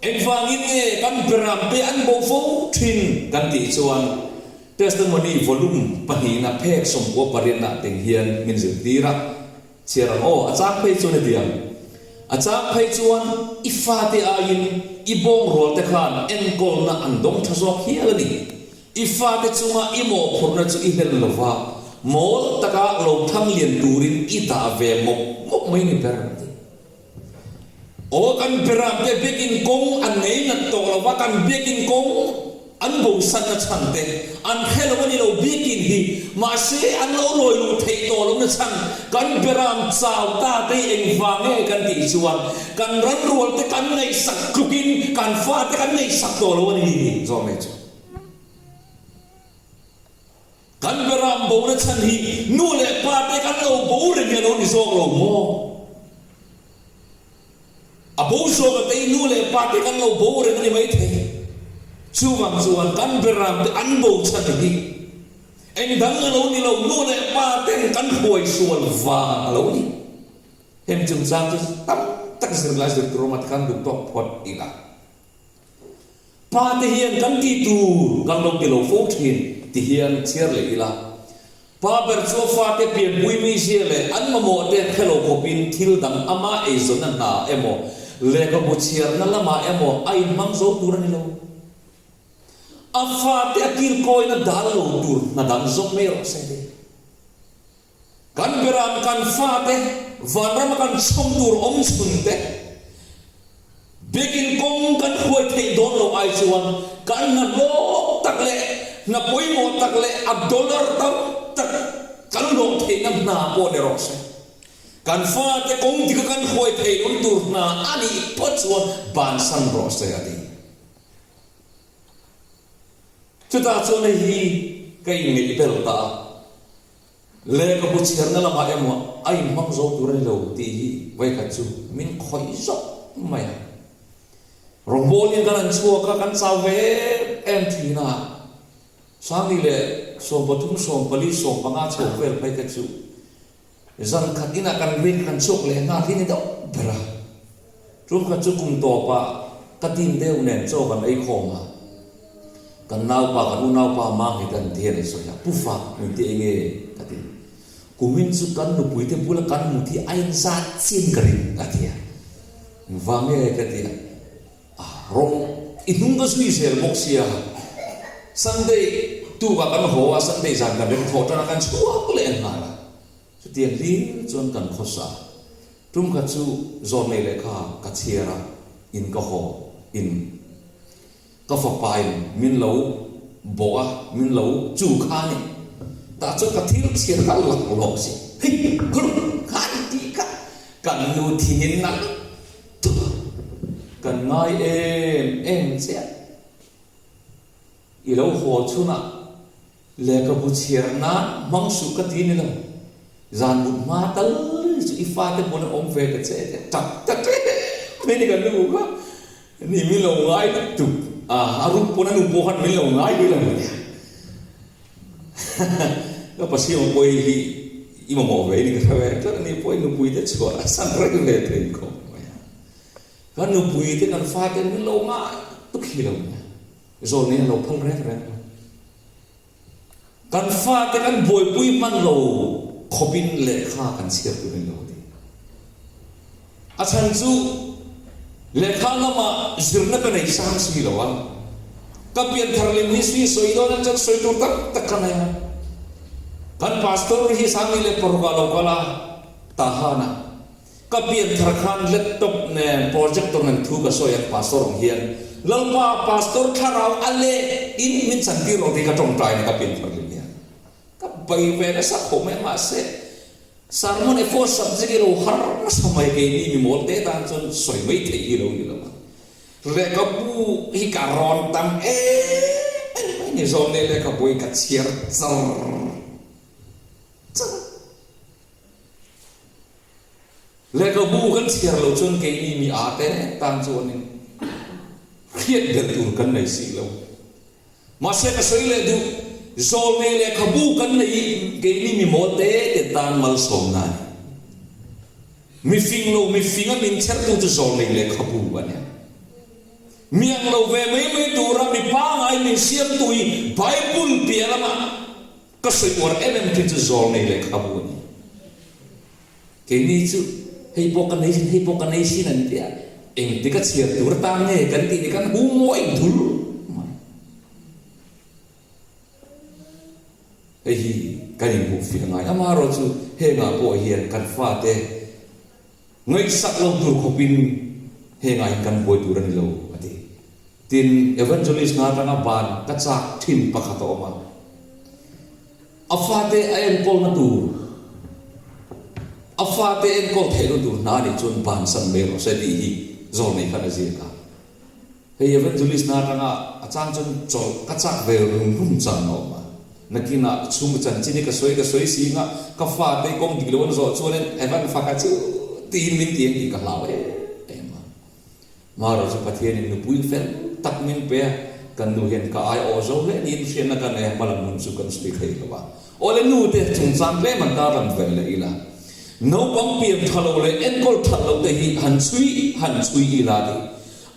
Engvangin nge kan beramte an bo fo thin kan tih chuan Testimony volume pahnihna phek 98 ah teng hian min zirtir a, chhiar ang aw, a chang phei chuan hetiang, A chang phei chuan i fate aiin i bawngrualte khan enkawlna an dawng tha zawk hial a ni. I fate chunga i mawhphurhna chu i hlen lo va, mawl taka lo thang lian turin i dah ve mawp mawp mai ni ber a ti. Aw kan beramte biakin kawng an ngei nat tawh lo va, kan biakin kawng an bosanna chhan te an hre lo a ni lo biakin hi, mahse an lo lawi luh theih tawh lohna chhan kan beram chau ta te hi engvang nge kan tih chuan kan ranrual te kan ngaihsak tlukin kan fate kan ngaihsak tawh lo a ni tih zawng mai chu. Kan beram bona chhan hi nu leh pa te kan lo bo reng hi a lo ni zawk lo maw? A bo zawk a tei nu leh pa te kan lo bo reng a ni maithei. Chuvang chuan kan beram te an bo chhan hi eng dang a lo ni lo, nu leh pa ten kan hruai sual vang a lo ni. Hemi chungchang chu tam tak zirlai zir tur awm a ti khan duh tawk phawt ila. Pa te hian kan tih tur kan lo ti lo fo thin ti hian chhiar leh ila. Pa ber chu a fate pianpui mizia leh an mamawh te hre lo khawpin thil dang ama eizawnna hna emaw lehkhabu chhiarna lamah emaw a inhmang zo tur a ni lo. A fate a kilkawina dal lo tur hna dang zawk mai rawh se ti. Kan beram kan fate vanrama kan chhawm tur awm chhun te biakin kawng kan hruai theih dawn loh ai chuan kan hna hlawk tak leh hna pawimawh tak leh a dollar tam tak kan hlawh theihna hna pawh ni rawh se. Kan fate kawng dika kan hruai theih lohna tur hna a nih phawt chuan bansan rawh se a ti. Chutah chuan hei hi ka inngeih bel ta a. Lehkhabu chhiarna lamah emaw a inhmang zo tur a ni lo tih hi vawikhat chu min khawih zawk mai a. Rawngbawlin kan han chhuak a, kan chau ve em em thin a. Sangni leh 13, 14, 15 chho vel phei kha chu Zan khat inah kan rin kan chhuak leh nghal hi ni deuh ber a. Tum khat chu kum tawpah ka team deuh nen chaw kan ei khawm a. Kan naupa, kan unaupa Manghet an ti hian an sawi a, Pu Fak, min ti eng nge? ka ti. Kumin chu kan nupuite bula kan mut hi a inzat chian ka ring, a ti a. Engvang nge? ka ti a. Rawng i hnung ka zui zel bawk sia, Sunday tukah kan haw a, Sunday zan kan rem thawh tan a, kan chhuak leh nghal a, chutiang hlir chuan kan khawsa. Tum khat chu zawn nei lehkha ka chhiar a, in ka haw in ka fapain min lo bawh a, min lo chu kha a ni. Tah chuan ka thil chhiar kha a lak lawk si, hei khur kha a ni tih kha kan nu thinin a Kan ngai em em chiah. I lo haw chhunah lehkhabu chhiar nan hmang suh ka ti ni lo. Zan mut hma tal chu i fate bula awm ve ta che te tak tak em mai ni kan nu kha. Ni min lo ngai lutuk a, a ruk pawn a nu pawh khan min lo ngai ni lo nia. Ka pasima pawh hi i mamawh ve ni ka hre ve tlat a ni pawh i nupui te chhuah a san reng ve thei khawp mai a. Kan nupui te kan fate min lo ngai tuk hi lo nia. Zawn nei a lo phal reng reng lo. Kan fate kan buaipui hman lo khawpin lehkha kan chhiar tur a ni lo a ti. A chhan chu lehkha lamah zirna ka nei sang si lo a, ka pianthar lim hi sui sawi dawn an chuan sawi tur tak tak ka nei a. Kan pastor hi Sangni leh parukah lo kal a, Tahan a ka pianthar khan laptop nen projector nen thu ka sawi ang pastor ang hian Lalpa pastor thlarau a leh in min chantir rawh tih ka tawngtai na ka pianthar lim hian ka bai ve nasa khawp mai a mahse Sermon e pawh subject i lo har nasa mai keini mi mawl te tan chuan sawi mai theih hi lo ni lo a. Lehkhabu hi ka rawn tam em em mai ni zawm nei lehkhabu hi ka chhiar char char a. Lehkhabu kan chhiar loh chuan keini mi â te tan chuanin hriat belh tur kan nei si lo. Mahse ka sawi leh duh, zawlnei lehkhabu kan nei i keini mi mawl te te tan malsawmna a ni. Mi fing lo, mi fing a min chhertu chu zawlnei lehkhabu a nia. Miang lo ve mai mai tura mi pangai min siamtu hi Bible piah lama ka sawi uar em em thin chu zawlnei lehkhabu a ni. Keini chu hei pawh ka nei sin, hei pawh ka nei sin an ti a, engtik a chhiar tur atan nge kan tih ni kan hu mawi dul mai. Hei hi kan inhmuhfiah ngai. Amaherawhchu hengah pawh hian kan fate Ngaihsak lo tur khawpin hengah hian kan buai tur a ni lo, a ti. Tin, Evangelist hna atanga ban ka chak thin pakhat a awm a. A fate a enkawlna tur, a fate enkawl theihna tur hna nih chuan bansan mai rawh se tih hi zawlnei khan a ziak a. Hei Evangelist hna atanga a chang chuan chawlh ka chak ve rum rum chang a awm a. Nakinah chhung chanchin hi ka sawi ka sawi si nga ka fate kawng dik lo an zawh chuanin Evan faka chu tiin min ti ang tih ka hlau em em a. Marawh chu Pathianin nupui fel tak min pe a, kan nu hian ka ai awh zo hle niin hriatna ka nei a, hmalam hun chu kan sawi thei lo a. Awle nu te chungchang tlem an tarlang ve leh ila. Naupang pian tha lo leh enkawl that loh te hi han chhui han chhui ila tih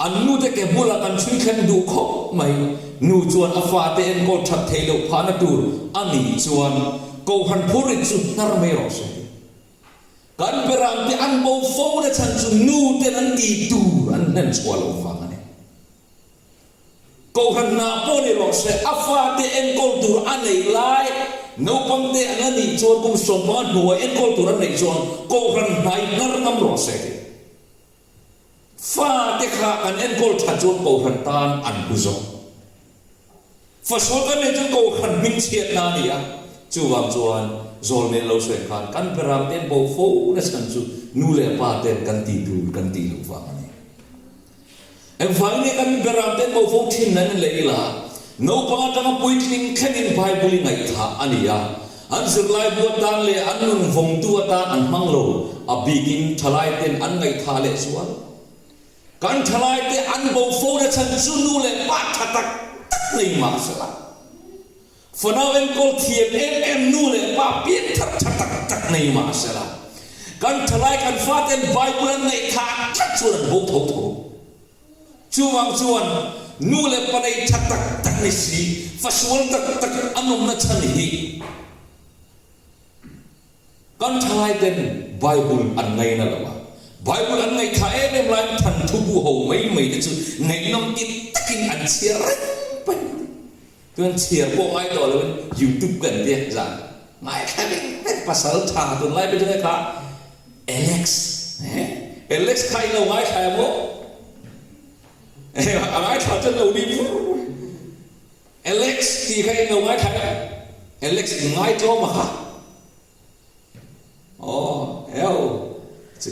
An nute ke bulah kan chhui thleng duh khawp mai. Nu chuan a fate enkawl that theih loh phahna tur a nih chuan Kohhran phurrit chu hnar mai rawh se. Kan beramte an bo fo na chhan chu nu ten an tih tur an hlen chhuah loh vang a ni. Kohhran hna pawh ni rawh se, a fate enkawl tur a neih lai naupangte ang a nih chuan kum 15 hnuai enkawl tur an neih chuan Kohhran hnai hnar ngam rawh se tih. Fate kha kan enkawl that chuan Kohhran tan an hlu zawk. Fasual kan nei chuan Kohhran hming chhiatna a ni a, chuvang chuan Zawlnei lo sawi khan kan beram ten bo fo na chhan chu nu leh pa ten kan tih tur kan tih loh vang a ni. Engvangin nge kan beram ten bo fo thin an leh ila, naupang atanga puitling thlengin Bible i ngaihthah a ni a, an zirlaibu atan leh an nun vawngtu atan an hmang lo, a bikin thalai ten an ngaihthah leh zual. Kan thalai te an bo fo na chhan chu nu leh pa tha tak tak nei mah sela. Fanau enkawl thiam em em nu leh pa pian thar tha tak tak nei mah sela, kan thalai kan faten Bible an ngaihthah tlat chuan an bo tho tho. Chuvang chuan nu leh pa nei tha tak tak ni si, fa sual tak tak an awmna chhan hi Kan thalaiten Bible an ngaina lo a, Bible an ngaihthlah em em laiin thanthu bu ho mai mai te chu ngaihnawm ti takin an chhiar reng paih a ni. Chuan chhiar pawh ngai tawh loin YouTube kan tia zan ngaithla reng reng pasal tha tunlai pawh chu hei kha Alex eh Alex kha in lo ngaithla em aw? A ngaithla chuan lo ni vur. Alex tih kha in lo ngaithla em? Alex in ngaitlawm a kha. Aw heo chu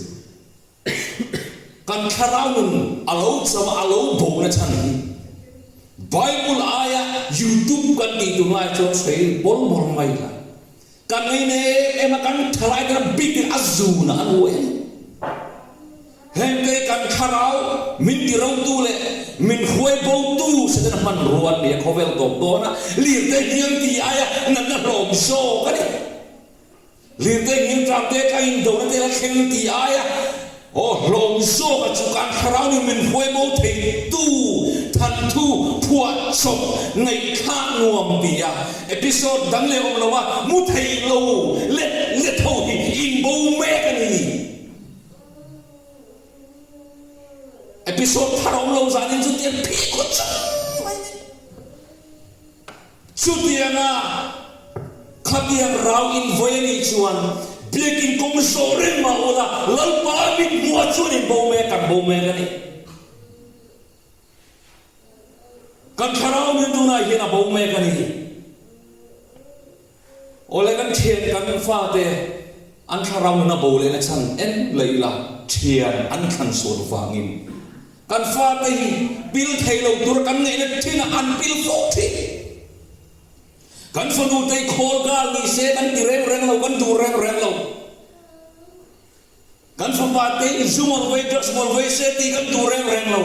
kan thlarau nun a lo cham a, a lo bo na chhan hi Bible aia YouTube kan tih tunlai chuan sawi bawl bawl mai la. Kan ngei nem em a, kan thalai ten a bik in a zun ah an uai a ni. Hengte kan thlarau min ti rotu leh min hruai botu Setana hmanrua an ni a, khawvel tawp dawn a, lirte hniang ti aia natna hlawm zawk a ni. Lirte hniang tlang te tlang in dona te la thleng ti aia Aw hlawm zawka chu kan thlarau nih min hruai bo thei tu thanthu phuah chawp ngaihthlak nuam ti a episode dang leh awm lo a mu thei lo let let ho hi in bo mek a ni. Episode thar awm lo zanin chu tiang phih khawt chung mai ni. Chutianga khatiang rau invawi a nih chuan biakin kawng zawh reng mah ula Lalpa mit hmuah chuan in bo mek kan bo mek a ni. Kan thlarau nun tunah hian a bo mek a ni. Awle kan thian kan fate an thlarau nun a bo lehna chhan en leh ila thian an thlan sual vangin kan fate hi pil thei lo tura kan ngaihna thinah an pil fo thin. Kan fanu te hi khawl gal ni se kan ti reng reng lo, kan duh reng reng lo. Kan fapa te hi zu mawl vei, drugs mawl vei se tih kan duh reng reng lo.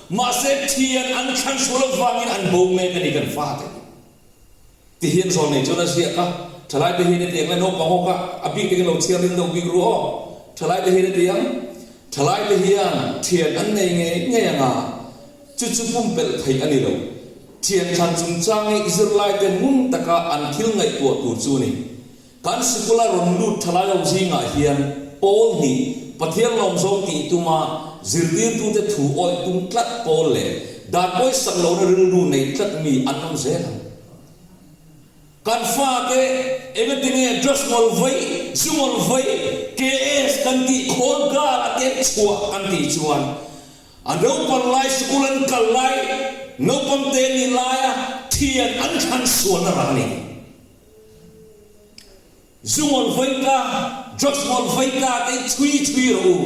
Mahse thian an thlan sual avangin an bo mek a ni kan fate hi. Ti hian zawn nei chuan a ziak a, Thalaite hian heti ang le naupang ho kha a bik takin lo chhiar ring deuh bik ru aw. Thalaite hian heti ang, Thalaite hian thian an nei ngei ngei ang a. Chu chu pumpelh theih a ni lo. Thian thlan chungchang hi zirlaite ngun taka an thil ngaihtuah tur chu a ni. Kan sikula rawn lut thalai ho zingah hian pawl hnih, Pathian lawmzawng tih tuma zirtirtute thu awih tum tlat pawl leh dan pawisak lohna rilru nei tlat mi an awm zel ang. Kan fate engatinge drugs ngawl vai, zu ngawl vai, KS kan tih khawl gal a tel chhuah kan tih chuan a naupang lai sikul an kal lai, naupang te nih laia thian an thlan sualna rah a ni. Zu ngawl vai ta, drugs ngawl vai ta te hi chhui chhui rawh u.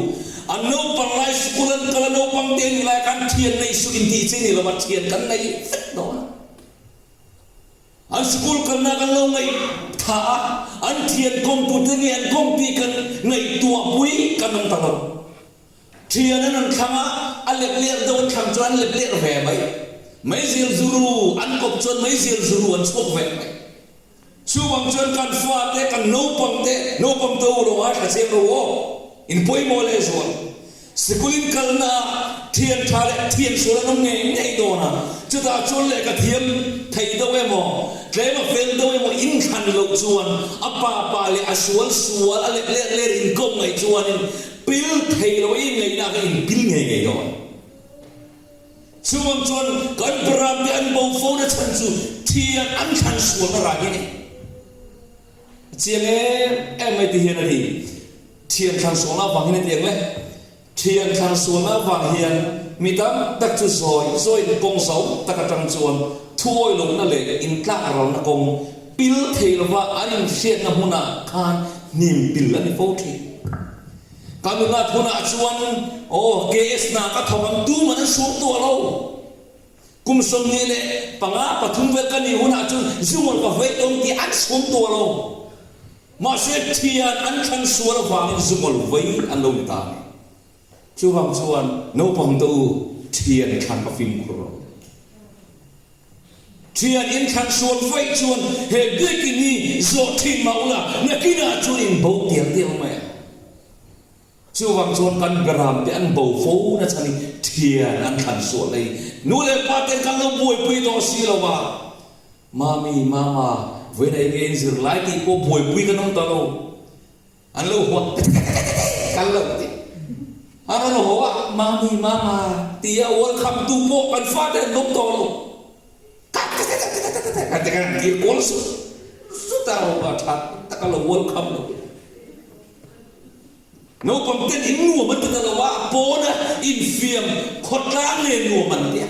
An naupang lai sikul an kal a naupang te nih lai khan thian nei suh intih chi ni lova thian kan nei vek dawn a. An sikul kalna kan lo ngaihthah a, an thian kawmtute nge an kawm tih kan ngaihtuahpui kan awm ta lo. Thian an rawn thlang a, a lep ler deuh an thlang chuan an lep ler ve mai. Meizial zuru an kawp chuan meizial zuru an chhuak ve mai. Chuvang chuan kan fate, kan naupangte, naupang te u lo ngaithla chiang ro aw, in pawimawh lehzual. Sikul in kalna ah thian tha leh thian sual an awm ngei ngei dawn a, chutah chuan lehkha thiam thei deuh emaw, tlem a fel deuh emaw in thlan loh chuan a pa pa leh a sual sual a let ler ler inkawm ngaih chuanin pil thei lo in ngaihna kha in pil ngei ngei dawn. Chuvang chuan kan Param te an bo fo na chhan chu thian an thlan sualna rai hi a ni. A chiang em em mai ti hian a ti. Thian thlan sualna avang hian a ti ang le. Thian thlan sualna avang hian mi tam tak chu zawi zawiin kawng zau tak atang chuan thuawi lohna leh intlak ralna kawng pil thei lova an inhriatna hmunah khan hnim pil a ni fo thin. Ka nunat hunah chuan aw KS hna ka thawk ang tuman an suam tuah lo. Kum 25, 3 vel ka nih hunah chuan zungawl ka vei tawng tih an suam tuah lo. Mahse thian an thlan sual avangin zungawl vei an lo ni ta a ni. Chuvang chuan naupang te u thian thlan ka fimkhur rawh. Thian in thlan sual vaih chuan he biakin hi zawh thin mah ula nakinah chuan in bo tial tial mai ang. Chuvang chuan kan beram te an bo fo na chhan hi thian an thlan sual hi nu leh pa ten kan lo buaipui tawh si lo a. Mami, mama, vawiin a enge in zir lai tih pawh buaipui kan awm ta lo. An lo haw a, kan lo ti. A rawn haw a, Mami, mama tia welcome tu pawh kan fate an awm tawh lo. Kan ti kan han kir kual zut zut a, aw a tha tak a lo welcome lo. Naupang ten in nuam an ti ta lo a, pawna infiam khawtlang nge nuam an ti a.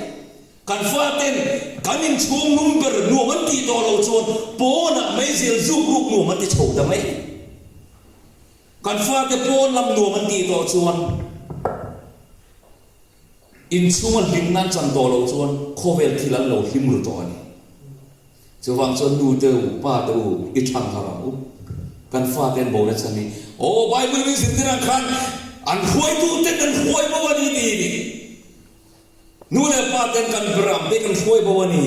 Kan faten kan inchhung lum ber nuam an tih tawh loh chuan pawnah meizial zuk ruk nuam an ti chho ta mai. Kan fate pawn lam nuam an tih tawh chuan inchhunga hlimna an chan tawh loh chuan khawvel thil an lo hlim ru tawh a ni. Chuvang chuan nu te u, pa te u, i thang har ang u. Kan fate an bo na chhan hi, aw Bible min zirtir ang khan an hruaitu ten an hruai bo a ni tih hi. Nu leh pa ten kan ram te kan hruai bo a ni.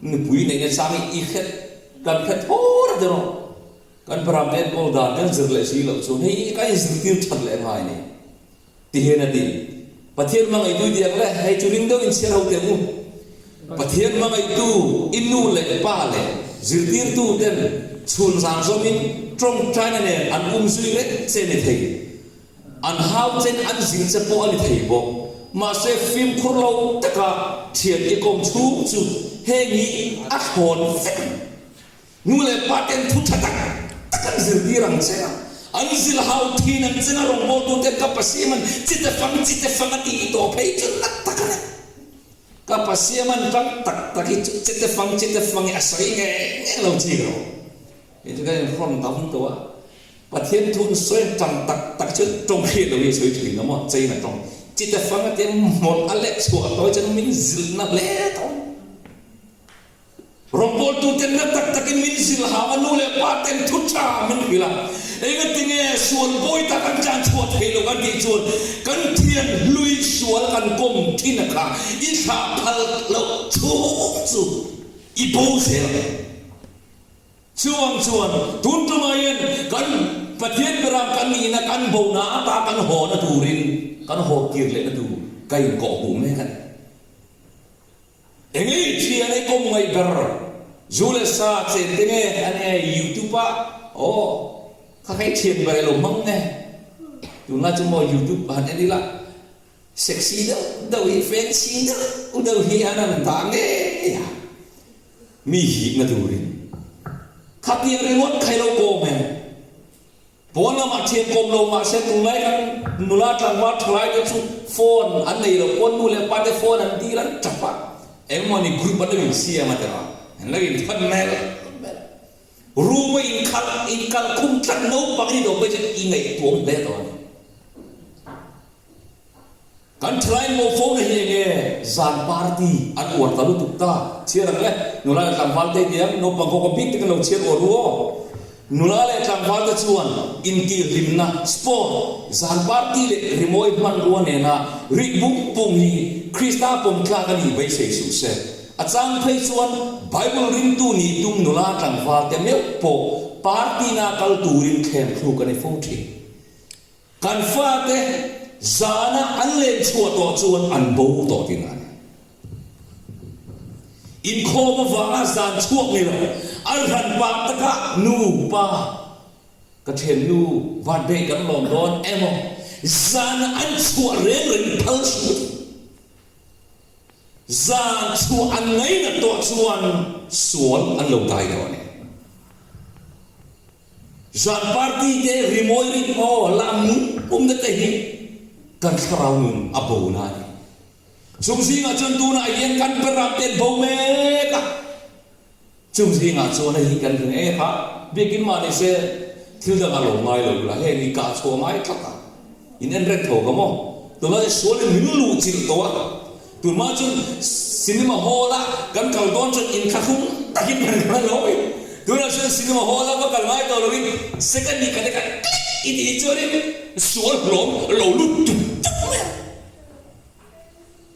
Nupui neihna chang hi i hret kan hre thawr a tiraw. Kan ram te enkawl dan kan zir leh si loh chuan hei hi kan inzirtir that leh ngai a ni. Ti hian a ti. Pathian hmangaihtu i ti ang le, hei chu ring deuh in chhiar ho teh ang u. Pathian hmangaihtu i nu leh pa leh zirtirtu ten chhun zan zawmin tawngtaina nen an umzui reng che ni thei. An hau chen an zil che pawh a ni thei bawk. Mahse fimkhur lo taka thian i kawm chhung chu heng hi a thlawn vek ang. Nu leh pa ten thu tha tak tak an zirtir ang che a, an zil hau thin ang che na rawngbawltu ten ka pasiam an chite fang chite fang a tih tawh phei chu na tak a ni. Ka pasiam an tang tak tak hi chu chite fang chite fang hi a sawi ngei ngei lo chi lo. Hei chu kan inhrawn tam tawh a, Pathian thu an sawi tang tak tak chu tawng hriat lo hi a sawi thin a maw, China tawng chite fang a tia hmawlh a leh chhuah tawi chuan min zilhna hle tawh. Rawngbawltu ten na tak takin min zilh hau a, nu leh pa ten thu tha min hrilh a, engatinge sual bawi tak an tlan chhuah thei lo kan tih chuan kan thian hlui sual kan kawm thin a kha i thlah phal loh chhung chu i bo zel ang. Chuvang chuan tun tumah hian kan Pathian berang kan nihna kan bona ata kan hawna turin kan haw kir lehna tur ka inkawhhmuh mek a ni. Enge i thian ei kawm ngaih ber? Zu leh sa chen te nge a nge youtube ah aw kha kha i thian ber ilo hmang nge? Tunlai chu maw youtube han en ila sexy deuh deuh hi fancy deuh deuh hi an han dah ngei a mi hipna turin khatiang ringawt kha ilo kawm em? Pawn lamah thian kawm lo mahse tunlai kan nula tlangval thalai te chu phone an nei lo pawn nu leh pa te phone an dil an tap a, engemaw ni group an lo insiam a tiraw an lo inthawn mel mel a, room a inkhalh inkalh khum tlat naupang hi lo phei chuan i ngaihtuam hle tawh a ni. Kan thalai mo phone hi enge zan party an uar ta lutuk ta chhiar ang le nula leh tlangval te nia naupang ho ka bik te kan lo chhiar uar ru aw nula leh tlangval te chuan intihhlimna sport zan party leh rimawi hmanrua nena rik bung bung hi Krista pawm tlak a nih beisei suh se a chang phei chuan Bible ringtu nih tum nula tlangval te meuh pawh party na kal turin thlem thluk a ni fo thin. Kan fate zana an len chhuah tawh chuan an bo tawh tih a ni. Inkhawm avanga zan chhuak ni lo, a hran pah takah nu, pa, ka thiannu birthday kan lawm dawn emaw zana an chhuah reng reng phal suh a ti. Zan chhuah an ngainat tawh chuan sual an lo dai tawh a ni. Zan party te rimawi rik maw lam nung pumna te hi kan thlarau nun a bo na a ni. Chung zingah chuan tunah hian kan beram te an bo mek a, chung zingah chuan hei hi kan ring e kha biakin mah ni se thil dangah lo ngai lo ula heng i kah chhuah ngai tlat a, in en reng tho ka maw? Tunlai sualin min luh chilh tawh a. Tunhma chuan cinema hall a kan kal dawn chuan inthlahrung takin kan kal a lo. Tunah chuan cinema hall a va kal ngai tawh loin second ni khat eka click i tih chuanin sual hlawm lo lut tup tup mai a.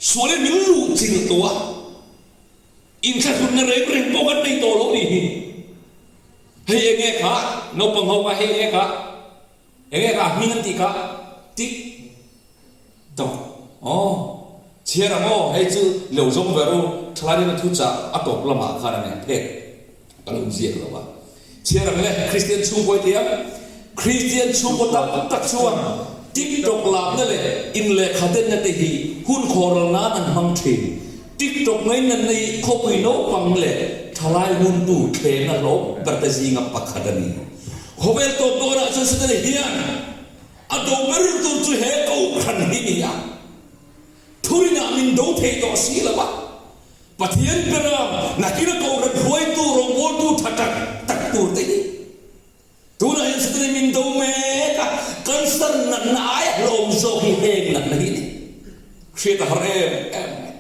Sualin min luh chilh tawh a, inthlahrunna reng reng pawh kan nei tawh lo nih hi. Hei enge kha naupang ho kha hei enge kha enge kha hming an tih kha tik Tok. Aw. Chhiar ang aw, hei chu lo zawng ve ru, thalai deuh na thu chah a tawp lamah khan a nia phek ka lo inziak lo a. Chhiar ang le, Kristian chhungkaw i ti ang. Kristian chhungkaw tam tak chuan TikTok lakna leh inlehkha denna te hi hun khawhral nan an hmang thin. TikTok ngainatna hi khawpui naupang leh thalai huntu thlenna hlawm ber te zinga pakhat a ni. Khawvel tawp dawnah chuan Setana hian A do ber tur chu he kohhran hi ni a, thurinah min do thei tawh si lo a, Pathian bera nakina kohhran hruaitu rawngbawltu tha tak tak tur te hi tunah hian Satan-in min do mek a, cancer natna aia hlawm zawk hi heng natna hi a ni. Hriat a har em em mai.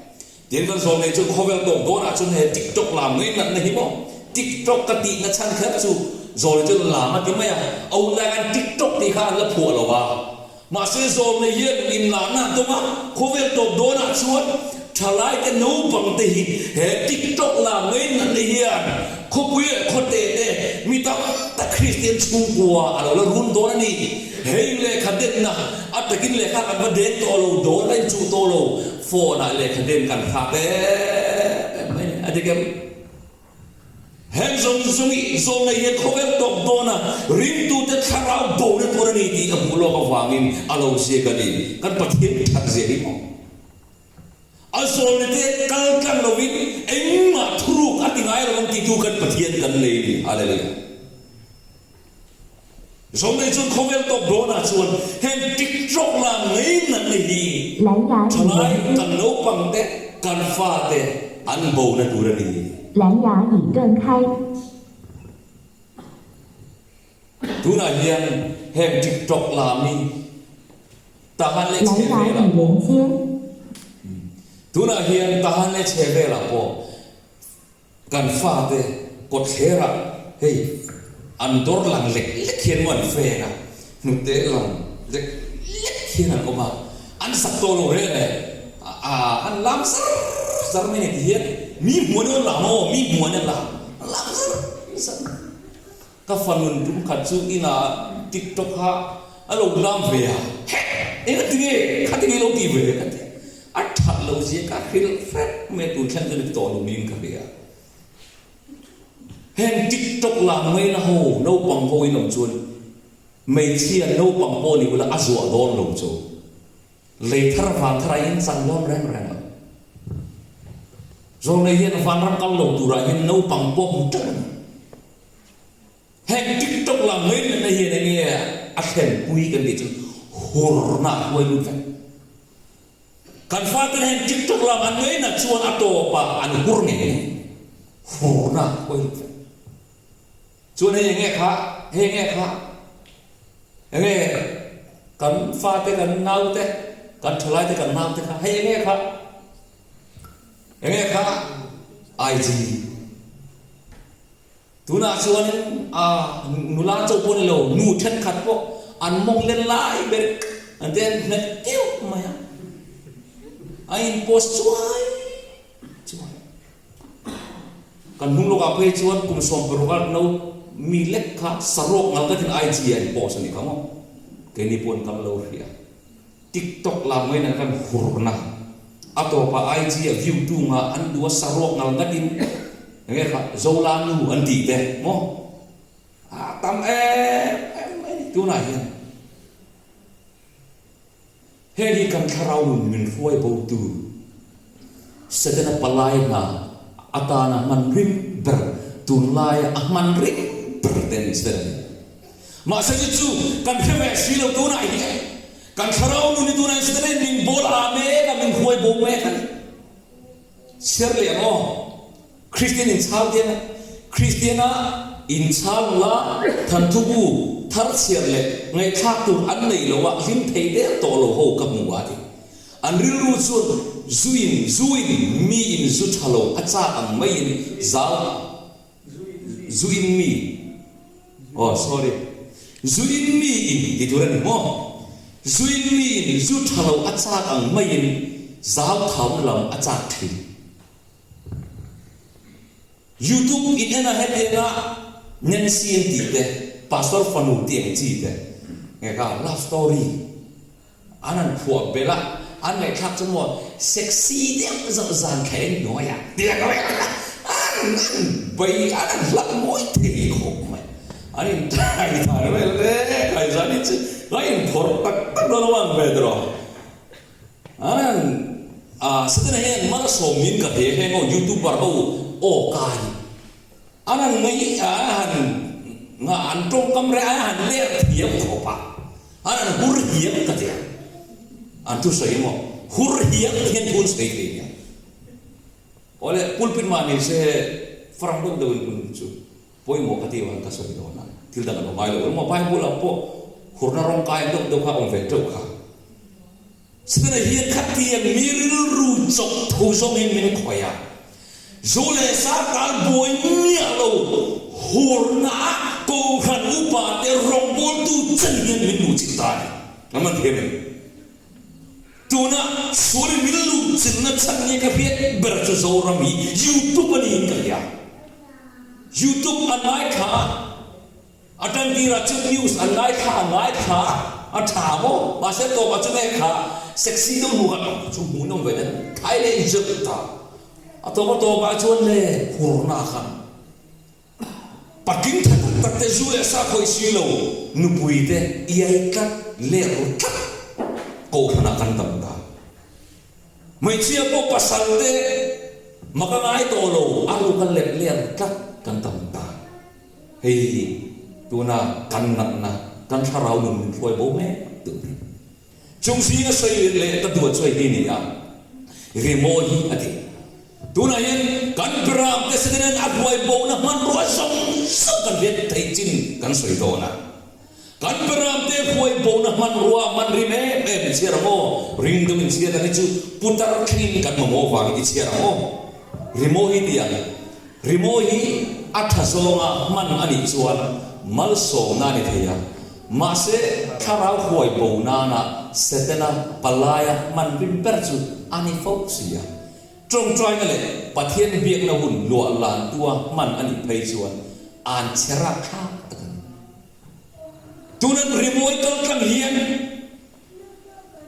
Tin kan zawm nei chuan khawvel tawk dawnah chuan he TikTok lam ngei natna hi maw TikTok ka tihna chhan kher chu zawlnei chuan lam a ti mai a, a hun lai khan TikTok tih kha an la phuah lo a, mahse zawlnei hian inlahna a dawng a, khawvel tawp dawnah chuan thalaite naupang te hi he TikTok lam ngei natna hian khawpui leh khawte te mi tam tak Kristian chhungkua a lo la run dawn a ni. Hei lehkha denna a takin lehkha kan va den tawh lo, dawn a inchuh tawh lo. Phone ah lehkha den kan hrat em em mai ni. A dik em? Heng zawng zawng i zawng nei hian khawvel tawp dawn a, ringtute thlarau bona tur a ni tih a hmuh lawk avangin a lo ziak a ni. Kan Pathian that zia hi maw? A zawlnite kal tlang lovin engmah thuruk a ti ngai lo ang titu kan Pathian kan nei a ni. Hallelujah. Zawlnei chuan khawvel tawp dawnah chuan heng tiktok lam ngei natna hi thalai kan naupang te kan fate an bona tur a ni. Tunah hian heng tiktok lam hi Tahan leh chhehvelah pawh Tunah hian Tahan leh chhehvelah pawh kan fate kawtthlerah hei an dawr lang lek lek hian maw an feng a, hnute lang lek lek hian an awm a, an sak tawh lo reng e, an lam zar zar mai ni ti hian mi hmuh an lam aw, mi hmuh an lam, an lam zar zar mai. Ka fanun tum khat chu inah tiktok kha a lo lam ve a, heh! Engati nge khati nge lo ti ve ka ti a, a that loh zia ka hrilh hrep mai a, tun thleng chuan i ti tawh lo niin ka hria. Heng TikTok lam ngaina ho naupang ho in awm chuan hmeichhia naupang pawh ni ula a zuah dawn lo chu. Lei thar van thar a in chang dawn reng reng lo. Zawlnei hian vanram kal lo turah hian naupang pawh hmu teuh a ni. Heng TikTok lam ngainatna hian enge a thlenpui kan tih chuan hurna a hruai lut vek. Kan faten heng TikTok lam an ngainat chuan a tawpah an hur ngei ngei. Hurna a hruai lut vek. Chuan hei enge kha, hei enge kha, enge kan fate kan naute, kan thalaite kan naute kha, hei enge kha, enge kha IG. Tunah chuanin a nula chauh pawh ni lo, nu thenkhat pawh an mawng len lai ber an te an hmet keuh mai a, a in post chuai chuai. Kan hnung lawkah phei chuan kum 16 a no mi lek kha saruak ngal takin IG ah in post a ni kha maw? Keini pawh an kal lo hria. TikTok lam mai nan kan hurna a tawpah IG ah view tu ngah an duh a saruak ngal ngatin enge kha Zola nu an tih te maw? A tam em em mai a ni tunah hian. Heng hi kan thlarau nun min hruai botu Setana palai hna atana hman rim ber, tunlaia a hman rim ber te a ni Setana hi. Mahse chu chu kan hre ve si lo tunah hian kan thlarau nun hi tunah hian Setana in min bawl a mek a, min hruai bo mek a ni. Chhiar leh ang aw. Kristian inchhal te a Kristiana inchhal nula thanthubu thar chhiar leh ngaihthlak tur an nei lo a hlim thei der tawh lo ho ka hmu a ti. An rilru chuan zuin zuin miin zu tha lo a chak ang maiin zau zuin mi aw sorry zuin mi in ti tur a ni maw zuin mi in zu tha lo a chak ang maiin zau thauna lam a chak thin. Youtube in en a hetianga Nancy an tih te, Pastor fanu tih ang chi te nge kha love story an han phuah belh a, an ngaihthlak chu maw sexy deuh zauh zan thla en hnuai ah tih ang reng a, an an bei an han hlak mawi thei khawp mai, an in thai thai vel reng a zan hi chu a inphawrh tak tak dawn a ang ve tawh. An a Setana hian malsawm min ka hle hle maw youtuber ho aw ka hi an han ngaih a an han nga an tawngkam reh an han ler thiam khawp a an han hur hiam ka ti a an thusawi maw hur hiam hian thu an sawi thei nia awle pulpit mah ni se farang deuh deuh in hun chu pawimawh ka ti avang ka sawi dawn a thil dang a lo ngai lo emaw Bible ah pawh hurna rawng kai deuh deuh kha awm ve teuh kha. Setana hian khatiang mi rilru chawp tho zawngin min khawih a, zu leh sa tal buai miah lo hurna ah Kohhran upa te rawngbawltu chen hian min luh chilh ta a ni. An man thiam em? Tuna sualin min luh chilhna chhan nge ka hriat ber chu Zoram hi YouTube a niin ka hria. YouTube an ngaithla a. A tantirah chu news an ngaithla a ngaithla a tha maw? Mahse tawpah chu nge kha sexy deuh hmuh kha chu hmuhnawm ve den thai leh inzeuh ta. A tawp a tawpah chuan le hurna khan patling tha tak tak te zu leh sa khawih si lo nupui te iai tlat leh ru tlat kohhranah kan tam ta. Hmeichhia pawh pasal te mak a ngai tawh lo a ruk a lep leh ru tlat kan tam ta. Hei hi tuna kan natna, kan thlarau nun min hruai bo mek tur a ni. Chung zinga sawi leh ka duat chu hei hi a ni a, rimawi hi a ti. Tunah hian kan Biram te Satan a hruai bona hmanrua zawng zawng kan hriat theih chin kan sawi dawn a. Kan Biram te hruai bona hmanrua man rim em em i chhiar ang aw, ring deuh in chhiat ang hi chu putar thlengin kan mamawh vangin i chhiar ang aw. Rimawi hi ti ang. Rimawi hi a tha zawnga hman a nih chuan malsawmna a ni thei a, mahse thlarau huai bo nana Setana palaia hman rim ber chu a ni fo si a. Tawngtaina leh Pathian biakna hun luah lantua hman a nih phei chuan an chhe rapthlak tak a ni. Tunan rimawi kaltlang hian.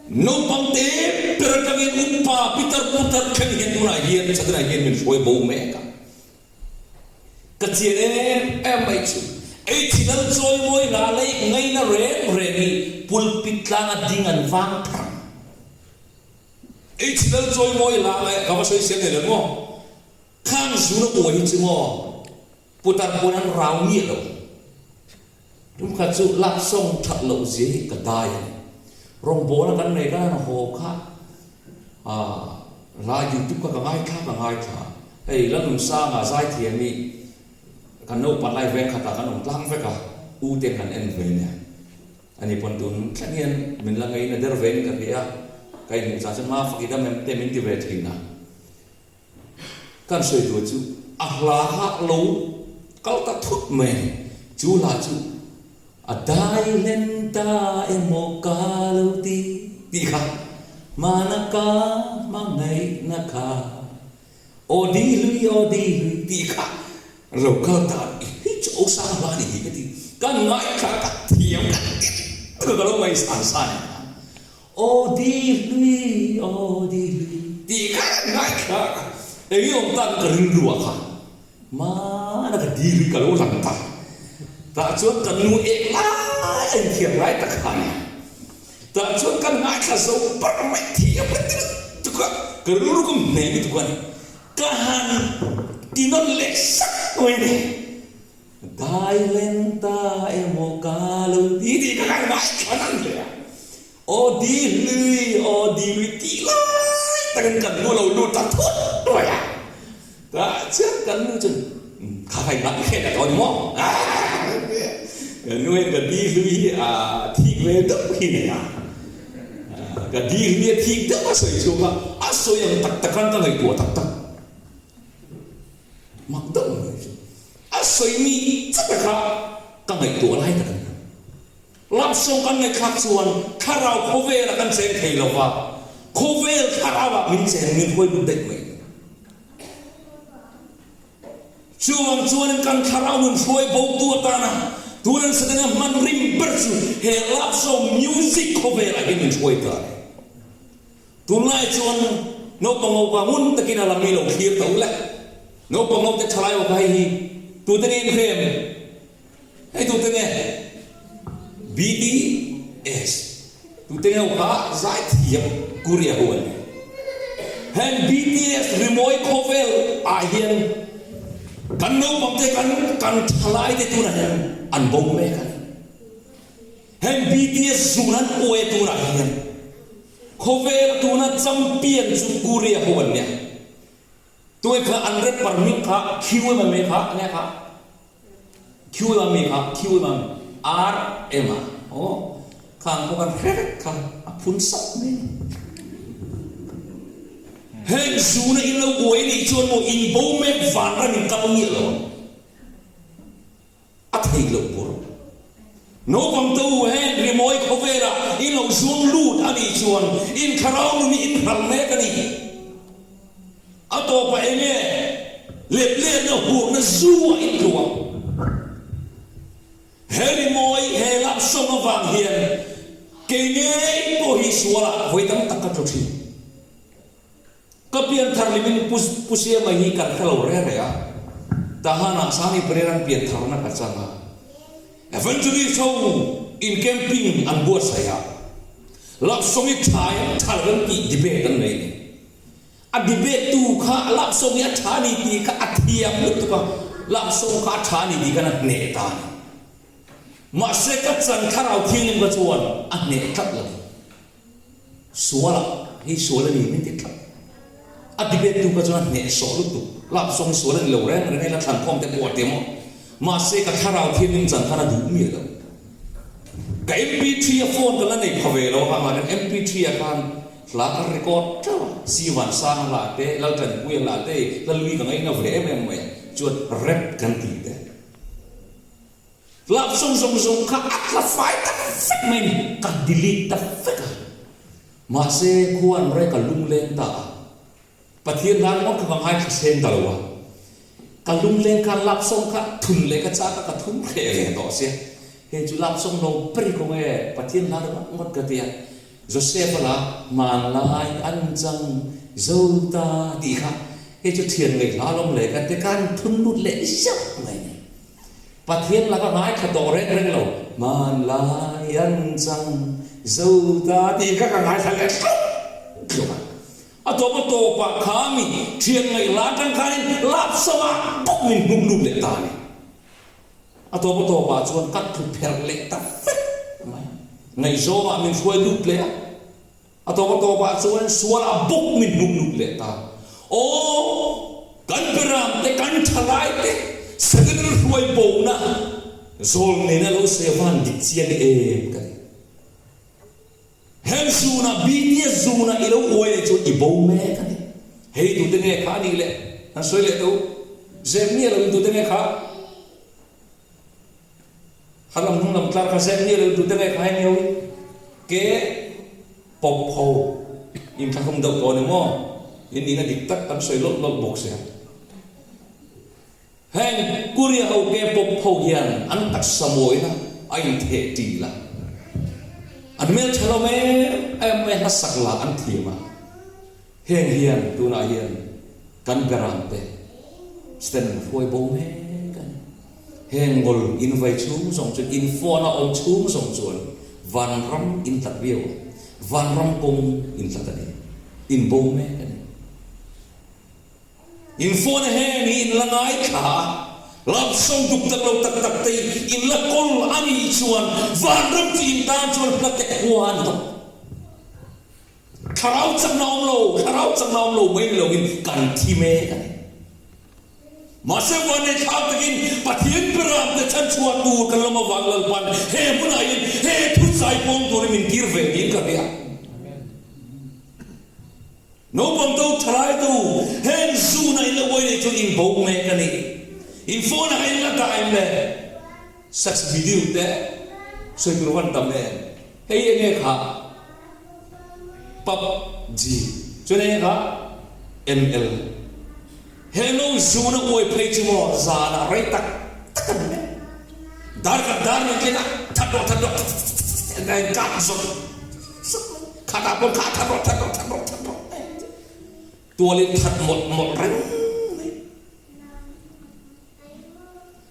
Naupang te ber atangin upa pitar putar thleng hian tunah hian Satana hian min hruai bo mek a. Ka chian em em mai chu. Ei thi lal chawi mawi hla lei ngaina reng reng hi pulpit tlanga ding an vang thar. Ei thi lal chawi mawi hla ngai ka va sawi siam nei lo maw? Khang zuna uai hi chu maw putar pawn an rau miah lo. Tumkhat chu lap song that loh zia hi ka dai a ni. Rawngbawla kan nei kan han haw kha hla youtube kha ka ngaithla ka ngaithla. Hei Lalnunsanga zaithiam hi kan naupan lai veng khatah kan awm tlang vek a, u te kan en ve nia. Ani pawn tun thleng hian min la ngei na der ve in ka hria a, ka inhmuh chang chuan Mafaki dam em te min ti ve thin a. Kan sawi tur chu a hla hah lo kal ta thut mai a ni. Chu hla chu a dai hlen ta emaw ka lo ti tih kha hmana ka hmangaihna kha aw di hlui aw di hlui tih kha lo kal ta hi chu Osang hla a ni hi ka ti. Ka ngaithla ka thiam ka ti ka lo ngaihsan san em kha. Aw di hlui, aw di hlui tih kha ka ngaithla a, eng i awm tak ka rilru ah kha hmana ka di hlui ka lo lang ta, tah chuan ka nu ek lai a inthiam lai tak kha a ni a, tah chuan ka ngaithla zo parh mai thiam ka ti lutuk a, ka rilru ka hne lutuk a ni, ka han ti nawn leh sak mai a ni. Dai len ta emaw ka lo ti tih ka kan ngaithla nan hle a. Aw di hlui, aw di hlui tih lai takin kan nu lo lut ta thut mai a. Tah chian kan nu chuan kha kha inah i hriat ta tawh ni maw? Kan nu hian ka di hlui hi a thik ve deuh hi nei a. Ka di hlui a thik deuh a sawi chhung a, a sawi ang tak tak khan ka ngaihtuah tak tak. Mak deuh mai chu a sawi mi chata kha ka ngaihtuah lai tak a ni. Lapsawng kan ngaihthlak chuan thlarau khawvelah kan cheng thei lo va, khawvel thlarauah min cheng min huai lut daih mai. Chuvang chuanin kan thlarau nun hruai botu atana tunan Setana hman rim ber chu he lapsawng music khawvelah hian min hruai ta a ni. Tunlai chuan naupang ho kha ngun takin a lam hi lo thlir ta u le. Naupang ho te thalai ho kha hei hi tute nge in hrem? Hei tute nge? BTS tute nge ho kha zaithiam Korea ho an ni. Heng BTS rimawi khawvel ah hian kan naupang te kan kan thalai te tunah hian an bo mek a ni. Heng BTS zun an uai tunah hian Khawvel tuna champion chu Korea ho an nia. Tuai kha an rapper hming kha Q em ami kha nia kha Q em ami kha Q em ami R em a aw khang pawh kan hre vek kha a phun sap mai a ni. Heng zuna in lo uai nih chuan maw in bo mek vanram in kal ngiah lo ang. A theih loh bur. Naupang te u heng rimawi khawvelah in lo zuang lut a nih chuan in thlarau nun hi in hral mek a ni. A tawpah eng nge let letna hurna zu ah in tlu ang. He rimawi he lap sawng avang hian kei ngei pawh hi sualah vawi tam tak ka tlu thin. Ka pianthar limin Pu Pu Siama hi kan hre lo reng reng a, Tahanah Sani Pereira'n piantharna ka chang a, Evangelist ho in camping an buatsaih a, Lapsawng i tha em tha lo em tih debate an nei a ni. A debate tu kha Lapsawng hi a tha a ni tih kha a thiam lutuk a, Lapsawng kha a tha a ni tih khan a hneh ta a ni. Mahse ka chan thlarau thianghlim kha chuan a hneh tlat lo. Suala hi sual a ni min ti tlat. A debate tu kha chuan a hnehsawh lutuk. Lap sawng hi sual a ni lo reng reng a, ila thlan khawm te pawh a ti maw. Mahse ka thlarau thiam in chan khan a duh miah lo. Ka MP3 a phone ka la nei pha ve lo a, khan MP3 ah khan hla ka record teuh a, Sivansanga hla te, Laltanpuia hla te, hla lui ka ngaina ve em em mai a, chuan rap kan tih te. Lap zawng zawng zawng kha a tla fai ta vek mai ni, ka delete ta vek a. Mahse khuan rei ka lungleng ta a, Pathian hlan ngawt kha ka ngaithla seng ta lo a. Ka lungleng khan lap sawng kha thun leh ka chak a, ka thun hreh ve tawh sia. Hei chu lap sawng lo ber i kawng e, Pathian hlan ngawt ngawt ka ti a. Joseph-a la hmanlai an chang zo ta tih kha hei chu thian ngaih hla lawm le kan ti kan thun lut leh zauh mai a ni. Pathian laka ngaithla tawh reng reng lo hmanlai an chang zo ta tih kha ka ngaithla leh tluk tluk a. A tawp a tawpah kha mi thian ngaih hla atang khanin lapsawmah bawk min hnuk lut leh ta a ni. A tawp a tawpah chuan ka tlu pherh leh ta vek mai. Ngaihzawngah min hruai lut leh a, a tawp a tawpah chuan sualah bawk min hnuk lut leh ta. Aw, kan Biramte, kan Thalaite, Setana hruai bona zawl nena lo sevan dik chiang em ka ti. Heng zunah, BTS zunah i lo uai leh chuan i bo mek a ni. Hei tute nge kha a nih leh? Han sawi leh teh u. Zep miah loin tute nge kha? Kha lam hnung lam tlar kha zep miah loin tute nge kha hei nge ui? Ke pawp ho inthlahrung deuh tawh a ni maw? In nihna dik tak kan sawi lawlh lawlh bawk sia. Heng Korea ho K-pop ho hian an taksa mawina a intheh ṭil a, an hmelṭha lo em em mai hlasak lah an thiam a, heng hian tunah hian kan beramte stand an hruai bo mek a ni. Heng ngawl invai chhung zawng chuan, in phone a awm chhung zawng chuan vanram intlat viau a, vanram kawng intlat a ni, in bo mek a ni. In phone heng hi in la ngaithla a, love song duk tak lo tak tak te hi in la kawl a nih chuan vanram chu in tan chuan hla te khua a ni tawp. Thlarau chakna awm lo, thlarau chakna awm lo mai ni loin kan thi mek a ni. Mahse vanneithlak takin Pathian Biram te chhanchhuah tur kan lawm avang Lalpan he hmunah hian he thuchai pawng turin min kir ve niin ka hria. Naupang to thalai to heng zuna in la uai nei chuan in bo mek a ni. In phone ah in la dah em le? Sex video te sawi tur van tam em? Hei enge kha? Pubg chuan enge kha? ML He no zuna uai phei chu maw zanah rei tak tak a ni mek. Dar khat dar ni tlinah that rawh that rawh a in kap zawk zawk mai. Khatah pawh kha that rawh that rawh that rawh that rawh tual in that mawlh mawlh reng mai.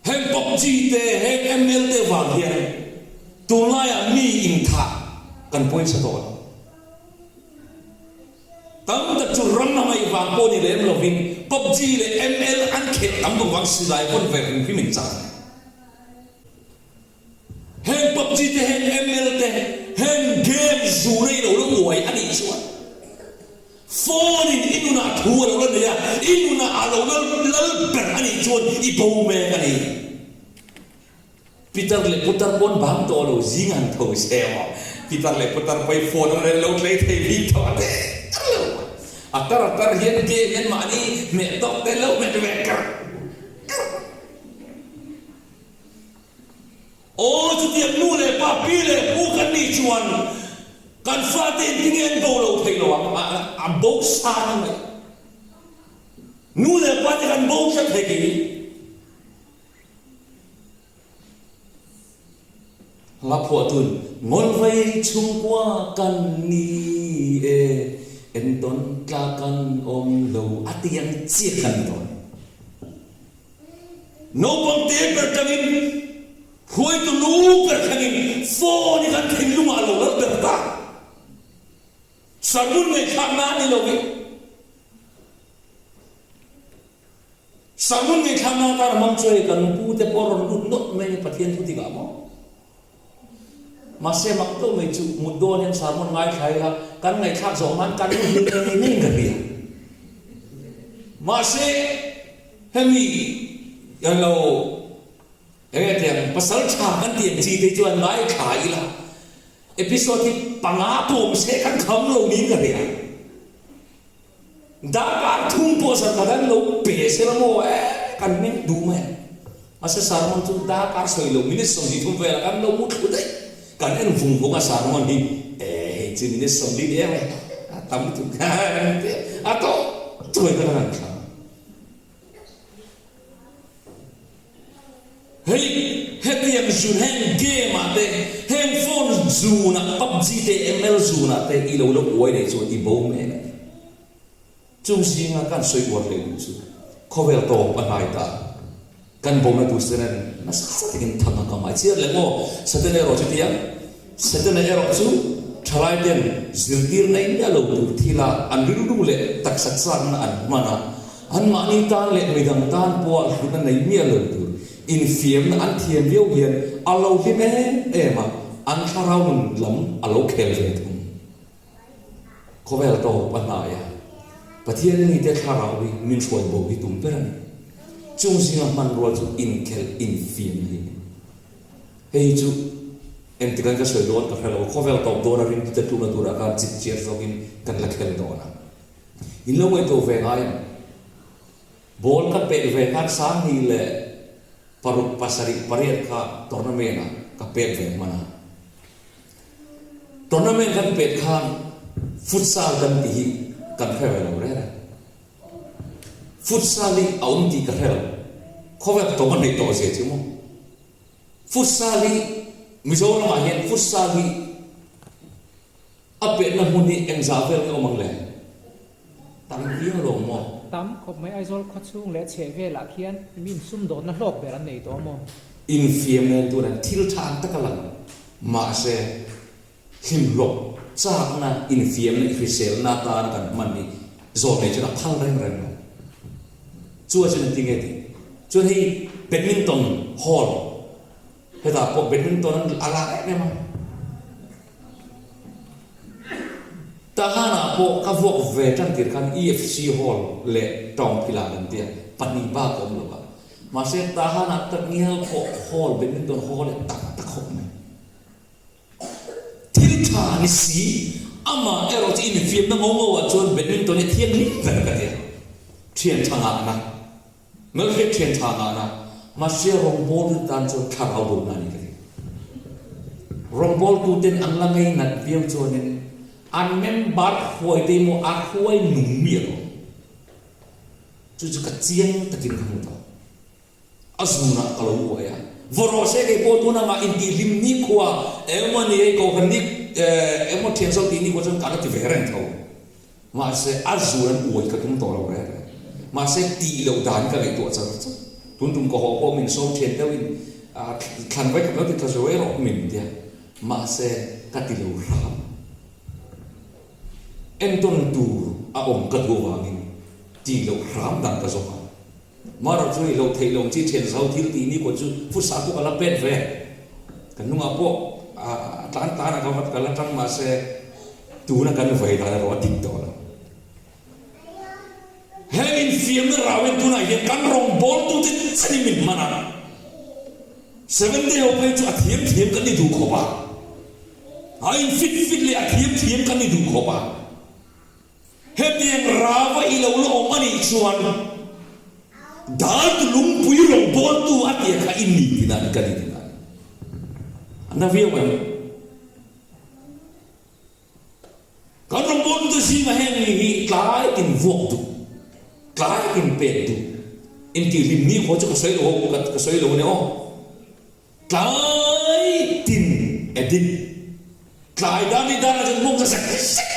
Heng PUBG te heng ML te vang hian tunlaiah mi inthah kan pawisa tawh lo. Tam tak chu ram a ngaih vang pawh ni lem lovin PUBG leh ML an khelh tam duh vang silai pawn ve hrim hrim in chak a ni. Heng PUBG te heng ML te heng game zu rei lo la uai a nih chuan phone in i nunah thu a lo la nei a, i nunah a lo la lal ber a nih chuan i bo mek a ni. Pitar leh putar pawn bang tawh lo zing han tho se maw? Pitar leh putar pawh hi phone an rawn lo tlei thei bik tawh a der lo a. A tar a tar hian game hian mahni hmeh tawk te lo hmet ve kar kar. Aw chutiang nu leh pa pi leh pu kan nih chuan kan fate in tinge an bo lo thei lo ang a bo sa ni mai. Nu leh pa te kan bo tlat hek i. Hla phuahtun Ngawlvei chhungkua kan ni e, entawn tla kan awm lo a ti ang chiah kan ni dawn. Naupang te ber tangin hruaitu nu ber thlengin phone hi kan thinlungah a lo lal ber ta. Sermon ngaihthlakna a ni lo i. Sermon ngaihthlakna atan a hmang chu hei kan pu te pawh a rawn lut nawlh mai a Pathian thu tikah maw? Mahse mak deuh mai chu mut dawn hian sermon ngaithla ila kan ngaihthlak zawh hman kan lu hlim ngei ngeiin ka hria. Mahse hemi lo enge tiang pasal tha kan ti ang chi te chuan ngaithla ila episode hi panga pawh awm se kan kham lo niin ka hria. Darkar thum pawh zarkhat an lo pe se la maw e kan meng duh mai ang. Mahse sermon chu darkar sawi lo minute 23 velah kan lo mu thlu daih. Kan en vung vung a sermon hi e hei chu minute 40 ni em e a tam lutuk kan ti a tawh thuai kan han thlang. Hei hetiang zun heng game ah te heng phone. zunah PUBG te ML zunah te i lo la uai leh chuan i bo mek a ni. Chung zinga kan sawi uar leh duh chu khawvel tawp a hnai ta. Kan bona tur Setanan nasa takin thang a kam a chiar leh maw? Setana erawh chu tiang, Setana erawh chu thalai ten zirtir nei miah lo tur thila an rilru leh taksa chakna an hman a, anmahni tan leh midang tan pawha hlutna nei miah lo tur infiamna an thiam viau hian a lo hlim em em a, an thlarau nun lam a lo khel ve thung. Khawvel tawp a hnai a, Pathian mite thlarau hi min hruai bo hi tum ber a ni. Chung zinga hmanrua chu inkhelh infiamna hi a ni. Hei hi chu engtikan ka sawi dawn ka hre lo, khawvel tawp dawn a ringtute tlukna turah khan chip chiar zawkin kan la khel dawn a. In lo ngaihtuah ve ngai em? Ball ka pet ve khan Sanghnih leh paruk pasarih pariat kha tournament ah ka pet ve hman a. Tournament kan pet khan futsal kan tih hi kan hre ve lo reng a. Futsal hi a awm tih ka hre lo. Khawvel tawng a hneih tawh zia chu maw. Futsal hi Mizoramah hian futsal hi A petna hmun hi engzah vel nge awm ang le? Tam viau lo maw? Tam khawp mai Aizawl khawchhung leh chheh velah khian mi insumdawnna hlawk ber an nei tawh maw? Infiam nen tur an thil tha ang tak a lang. Mahse, hlimhlawp chakna infiamna i hriselna atana kan hman hi zawh nei chuan a phal reng reng lo. Chu a chuan engtin nge tih? Chuan hei badminton hall hetah pawh badminton an a lar em em a. Tahanah pawh ka vuak ve tan tir khan EFC Hall leh Tawngphilan an tia, pahnih bak a awm lo a. Mahse Tahanah tak ngial pawh Hall, Badminton Hall leh tak tak khawp mai. Thil tha ni si, amah erawh chu infiamna ngo ngo ah chuan Badminton hi a thianghlim ber ka tia. Thian tha ngahna. Hmelhriat thian tha ngahna, mahse rawngbawltu tan chuan thlarau bona a ni ka ti. Rawngbawltuten an la ngei nat viau chuanin an member hruai te emaw a hruai nung mi a lo. Chu chu ka chiang takin ka hmu tawh. A zunah ka lo uai a. Vaw rawh se kei pawh tun anga intihhlim nikhua emaw ni ei kohhran ni emaw thian zo tih nikhua chuan ka la ti ve reng tho. Mahse, a zual an uai ka tum tawh lo reng reng. Mahse, tih loh dan ka ngaihtuah char char. Tun tum ka haw pawh min sawm thian deuhin thlan vai khat lo ti thla zuai rawh min tia. Mahse, ka ti lo hram. Entawn tur a awm ka duh avangin tih loh hram dan ka zawk a. Mara chu i lo theih lo chi thian zau thil tih ni kawt chu futsal pawh ka la pet ve. Kan hnungah pawh a tlan tlan a ka vat ka la tang mahse tuna kan vei dan erawh a dik tawh lo. Heng infiamna rauin tunah hian kan rawngbawltute chenin min hman a. Seventh day ho phei chu a thiam thiam kan ni duh khawp a. A infit fit leh a thiam thiam kan ni duh khawp a. Hetiang rava i lo la awm a nih chuan Dalt lungpui rawngbawltu a tia kha i ni tina ni ka ni tina ni. A na viau a ni. Kan rawngbawltute zinga heng mi hi tlai tin vuak duh, tlai tin pek duh, intihhlim ni khaw chu ka sawi lo ka sawi lo a ni aw. Tlai tin edit. Tlai dan i dan ah cun mung za sek sek.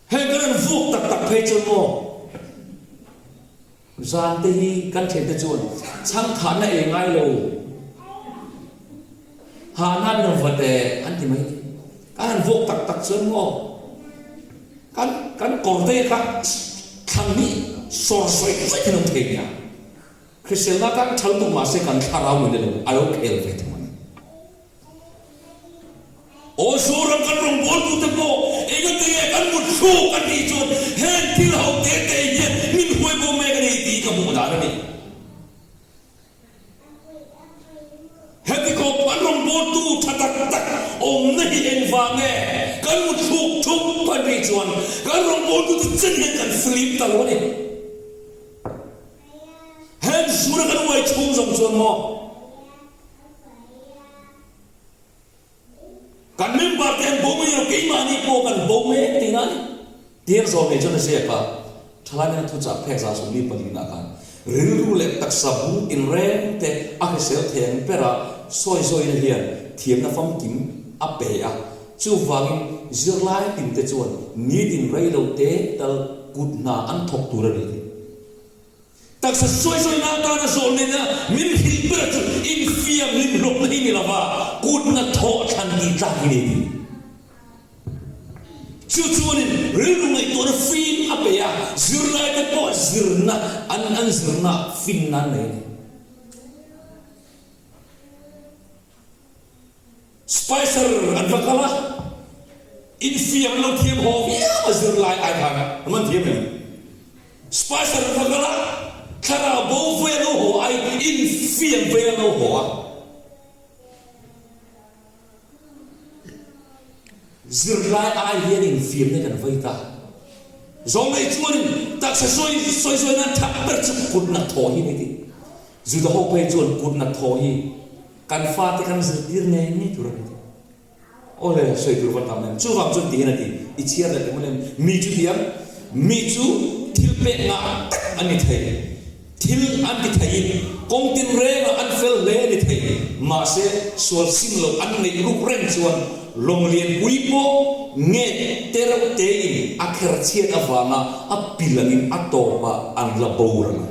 Hei kan an vuak tak tak phei cun maw zan te hi kan thian te chuan chhangthah na ei ngai lo ha nan nan vat e an ti mai. Kan han vuak tak tak chuan maw kan kan kawr te kha thlan hi sawr sawi sawi khan awm thei nia. Hriselna tan tha lutuk mahse kan thlarau nun elo a lo khel ve thung a ni. Aw Zoram kan rawngbawltu te pawh engati nge kan mut thluk kan tih chuan heng thil ho te te hian min huai bo mek a ni tih ka hmuh dan a ni. Heti khawp an rawngbawltu tha tak tak awmna hi engvang nge kan mut thluk thup a nih chuan kan rawngbawltute chen hian kan flim ta lo a ni. Heng zura kan uai chhung zawng chuan maw Kan member te an bo mai lo, keimahni pawh kan bo mek tihna a ni. Tiang zawm nei chuan a ziak a, Thalai nena thuchah phek 144 khan. Rilru leh taksa bung tinreng te a hrisel thei ang bera sawi zawina hian thiamna famkim a pe a. Chuvangin zirlai tinte chuan nitin rei lo te tal kut hna an thawk tur a ni. Taksa sawi zawina atana zawlnena min hrilh ber chu infiam hlimhlawpna hi ni lova kut hna thawh thlan tih tlak hi ni tih. Chu chuanin rilru ngaihtuahna fim a pe a, zirlaite pawh zirna an an zirna finna an nei a ni. Spicer an va kal a, infiam lo thiam haw viau a zirlai ai khan an man thiam em? Spicer an va kal a, thlarau bo vei a lo haw ai infiam vei a lo haw a. Zirlai ai hian infiamna kan vei ta. Zawng nei chuanin taksa sawi sawi sawi nan that ber chu kutna thawh hi ni tih. Juda ho phei chuan kutna thawh hi kan fate kan zirtir ngei ngei tur a ni tih. Awle, sawi tur va tam em. Chuvang chuan tihian a ti, i chhiar leh temaw lem, mi chu tiang, mi chu thil pek ngah tak an ni thei. Thil an ti theiin kawng tinrengah an fel hle a ni thei. Mahse, sual sim loh an neih ruk reng chuan lawng lianpui pawh nge te reuh tein a kher chhiat avanga a pil angin a tawpah an la boral ang.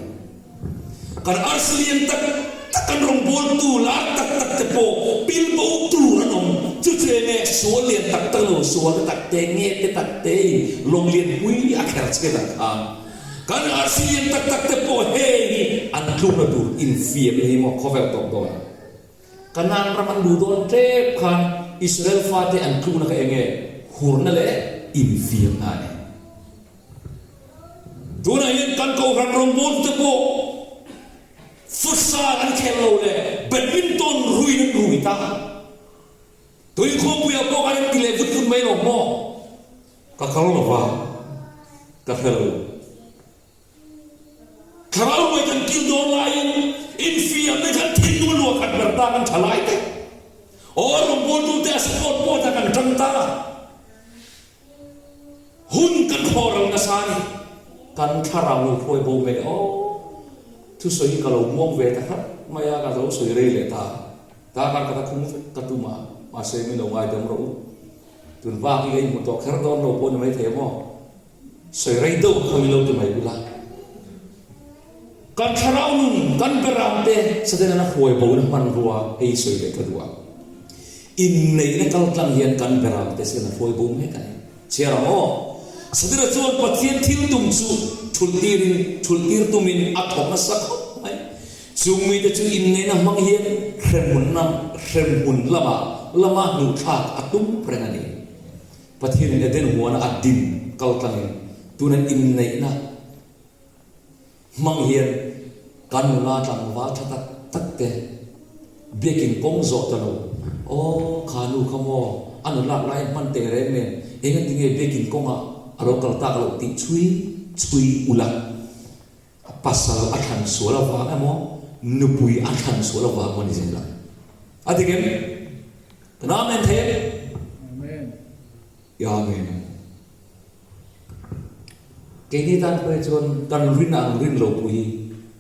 Kan arsi lian tak tak kan rawngbawltu lar tak tak te pawh pil bo tur an awm. Chu chu enge sual lian tak tak lo, sual te tak te nge te tak tein lawng lianpui a kher chhiat ang khan. Kan arsi lian tak tak te pawh hei hi an tlukna tur infiamna hi maw khawvel tawp dawn a. Kanaan ram an luh dawn tep khan Israel fate an tlukna kha enge hurna leh infiamna a ni. Tunah hian kan kohhran rawngbawltu te pawh futsal an khel lo leh badminton ruin an rui ta. Tuikhawmpuiah pawh kan inti leh vut vut mai lo maw? Ka kal lo va, ka hre lo. Thlarau ruai kan kil dawn laiin infiamna khan thinlung a luah khat ber ta kan tha lai te. Aw rawngbawltute a support pawh ta kan tang ta. Hun kan khawhral nasa a ni. Kan thlarau lo hruai bo mai aw. Thusawi hi ka lo muang ve ta hrap mai a, ka lo sawi rei leh ta. Darkar ka ta khung vek ka tum a, mahse min lo ngaidam rawh u. Tun vak hi ka inhmu tawh kher dawn lo pawh ni maithei maw? Sawi rei deuh kha min lo ti mai ula. Kan thlarau nun, kan beramte Satan-an a hruai bona hmanrua hei sawi leh ka duh a. Inneihna kal tlang hian kan beramte Satan-a hruai bo mek a ni. Chhiar ang aw. Satana chuan Pathian thil tum chu thulh tirin, thulh tir tumin a thawk nasa khawp mai. Chung mite chu inneihna hmang hian hremhmunna, hremhmun lamah lama hnuhthlak a tum reng a ni. Pathianin Eden huana a din kal tlangin tuna inneihna hmang hian kan nula tlangval tha tak tak te biakin kawng zawh ta lo, Aw, kha nu kha maw, a nulak lai hman teh reng nen engatinge biakin kawngah a lo kal tak loh tih chhui chhui ula. A pasal a thlan sual avang emaw, nupui a thlan sual avang emaw ni zel ang. A dik em? Kan Amen thei em? Amen. I Amen ang. Keini tan pawh hi chuan kan rin ang rin lo pawh hi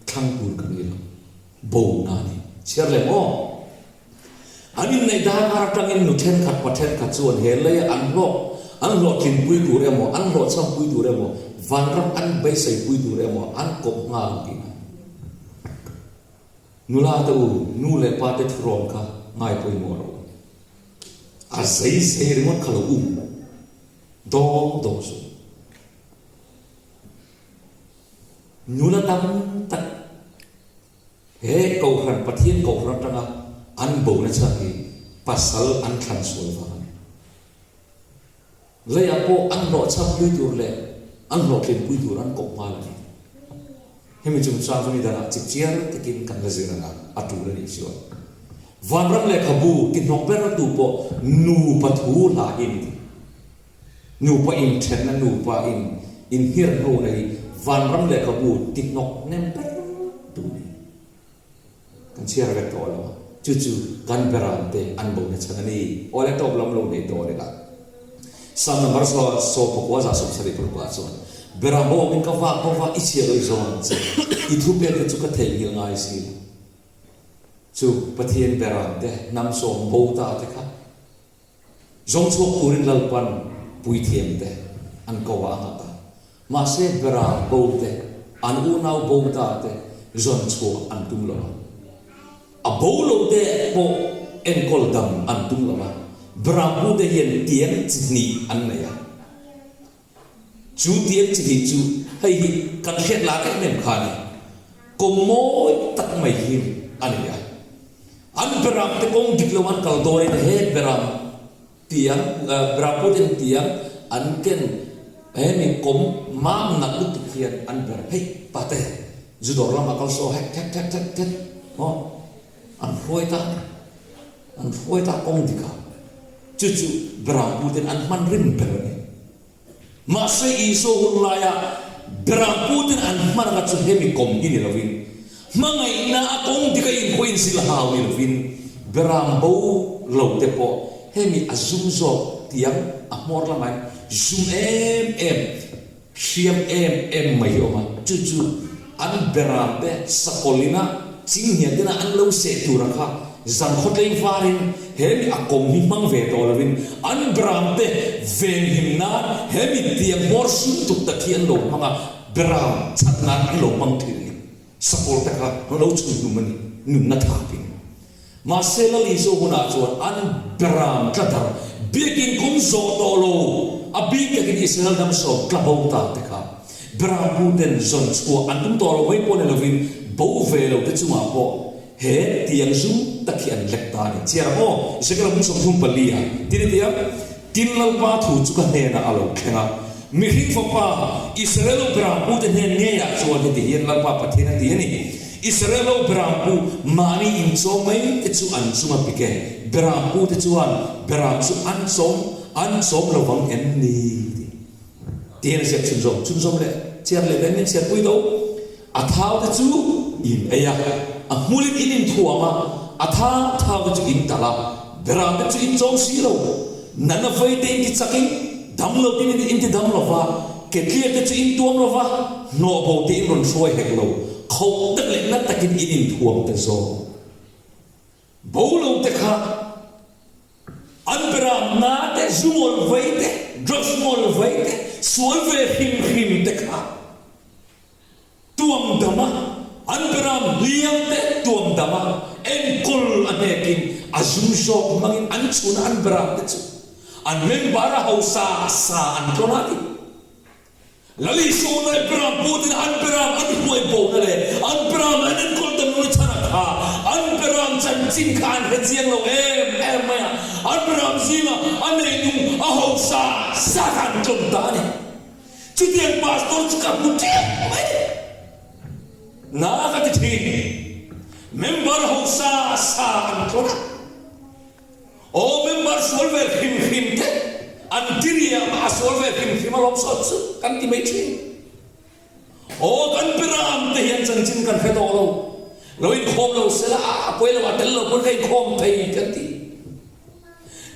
thlang tur kan ni lo. Bo na a ni. Chhiar leh maw? An inneih dan ar atangin nu thenkhat pa thenkhat chuan he leia an hlawk, an hlawhtlinpui tur emaw, an hlawhchhampui tur emaw, vanram an beiseipui tur emaw an kawp nghal ang tihna. Nula te u, nu leh pa te thurawn kha ngai pawimawh rawh u. A zei zei ringawt kha lo um dawng dawng suh. Nula tam tak. He Kohhran, Pathian Kohhran atanga an bona chhan hi pasal an thlan sual vang a ni. Leiah pawh an hlawhchhampui tur leh an hlawhtlinpui tur an kawp nghal a ni. Hemi chungchang chu nidanah chipchiar takin kan la zir ang a, a tul a nih chuan. Vanram lehkhabu ti hnawk ber tu pawh nupa thu hla hi a ni thei. Nupa inthenna, nupa in inhirhnona hi vanram lehkhabu ti hnawk nem ber tu a ni. Kan chhiar vek tawh lo a, chu chu kan beramte an bona chhan a ni. Aw le tawp lam lo nei dawn ila. Psalm number 74 chuan, Beram awmin ka vak bo va, i chhiar awi zawng ang che. I thupek te chu ka theihnghilh ngai si lo. Chu Pathian beram te, hnam sawm bo ta te kha zawng chhuak turin Lalpan puithiam te an ko ah a nghat a. Mahse beram bo te, an unau bo ta te zawn chhuah an tum lo a. A bo lo te pawh enkawl dam an tum lo a. Beram bu te hian tiang chi hnih an nei a. Chu tiang chi hnih chu hei hi kan hriat lar em em kha a ni. Kawng mawi tak mai hi a ni a. An beram te kawng dik lo an kal dawnin he beram tiang, beram pawh ten tiang an ken hemi kawm mam nalh lutuk hian an ber hei pate zu dawr lamah kal saw hek thek thek thek thek maw an hruai ta a ni. An hruai ta kawng dik a, chu chu Beram puten an hman rim ber a ni. Mahse Isua hun laia Beram puten an hman anga chu hemi kawm hi ni lovin, hmangaihna a kawng dik a inkhawih inzil hau ni lovin, Beram bo lo te pawh hemi a zum zawk tiang a hmawr lamah hian zum em em Hriam em em mai hi awm a, chu chu an beram te sakawlina chinghnian tena an lo seh tura kha zan khawtleng varin he mi a kawm hi hmang ve tawh lovin an beram te venghim nan he mi tiang hmawr sum tuk tak hi an lo hmang a, beram chhan nan an lo hmang thin a ni. Sakawr te kha an lo chhun hlum a ni, nunna thapin. Mahse Lal Isua hunah chuan an beram tla dar biakin kawng zawh tawh lo, a bik takin Israel ram sawm tla bo ta te kha beram pu ten zawn chhuah an tum tawh lo mai pawh ni lovin bo ve lo te chungah pawh he tiang zum tak hi an lek ta a ni. Chiar ang aw, Ezekiel bung 34 ah tin a ti a, Tin Lalpa thu chu ka hnenah a lo thleng a, Mihring fapa, Israel ho beram pu te hnen ngeiah chuan heti hian Lalpa Pathian a ti a ni, Israel ho beram pu mahni inchawm mai te chu an chung a pik e, beram pu te chuan beram chu an chawm an chawm lo vang em ni? Ti hian a ziak chhunzawm chhunzawm leh chhiar leh daih min chhiarpui do. A thau te chu in ei a, a hmulin in inthuam a, a thang thau te chu in talh a, beram te chu in chawm si lo. Nana vei te in ti chakin, dam lo te in ti dam lo va, ketliak te chu in tuam lo va, hnawh bo te in rawn hruai hek lo, khoh tak leh na takin in inthuam ta zawk. Bo lo te kha an beram na te, zu ngawl vei te, drugs ngawl vei te, sual ve hrim hrim te kha Tuam dama an beram hliam te tuam dama enkawl a hnekin a zum zawk hmangin an chhuna an beram te chu an member a hausa sa an tlawn a ti. Lal Isua leh beram putin an beram an huai bona leh an beram an enkawl dam lawih chhan a kha an beram chanchin kha an hre chiang lo em em mai a, an beram zingah a neinung a hausa sa kha an tlawn ta a ni. Chutiang pastor chu ka hmu tep mai ni. Na ka ti thin. Member ho sa sa an tlawn a. Aw member sual ve hrim hrim te an diriam a sual ve hrim hrim alawm sawt chu kan ti mai thin. Aw kan piram te hian chanchin kan hre tawh lo. Lo inkhawm lo sela a pawi lo a tel lo pawn ka inkhawm thei kan ti.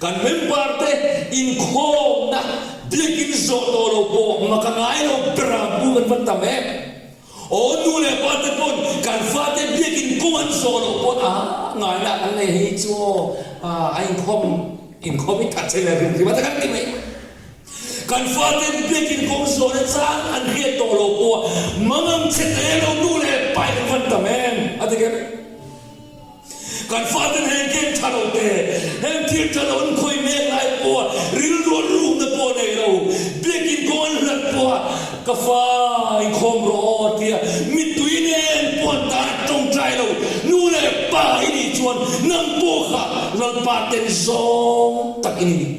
Kan member te inkhawmna biakin zawh tawh lo pawh mak a ngai lo ber a, bu kan va tam em? Aw nu leh pa te pawn kan fate biakin kawng an zawh loh pawn a ngaina kan nei hei chu aw a inkhawm inkhawm hi that che leh rim rim a ta kan ti mai. Kan fate biakin kawng zawh na chang an hriat tawh lo pawh mangang che te lo nu leh pa in kan va tam em? A ti kher. Kan faten heng game tha lo te, heng thil tha lo an khawi mek lai pawh rilru an rukna pawh nei lo, biakin kawng an hlat pawh a ka fa inkhawm rawh aw tia mittui nen pawh an tan a tawngtai lo, nu leh pa i nih chuan nang pawh kha Lalpa ten zawng tak i ni.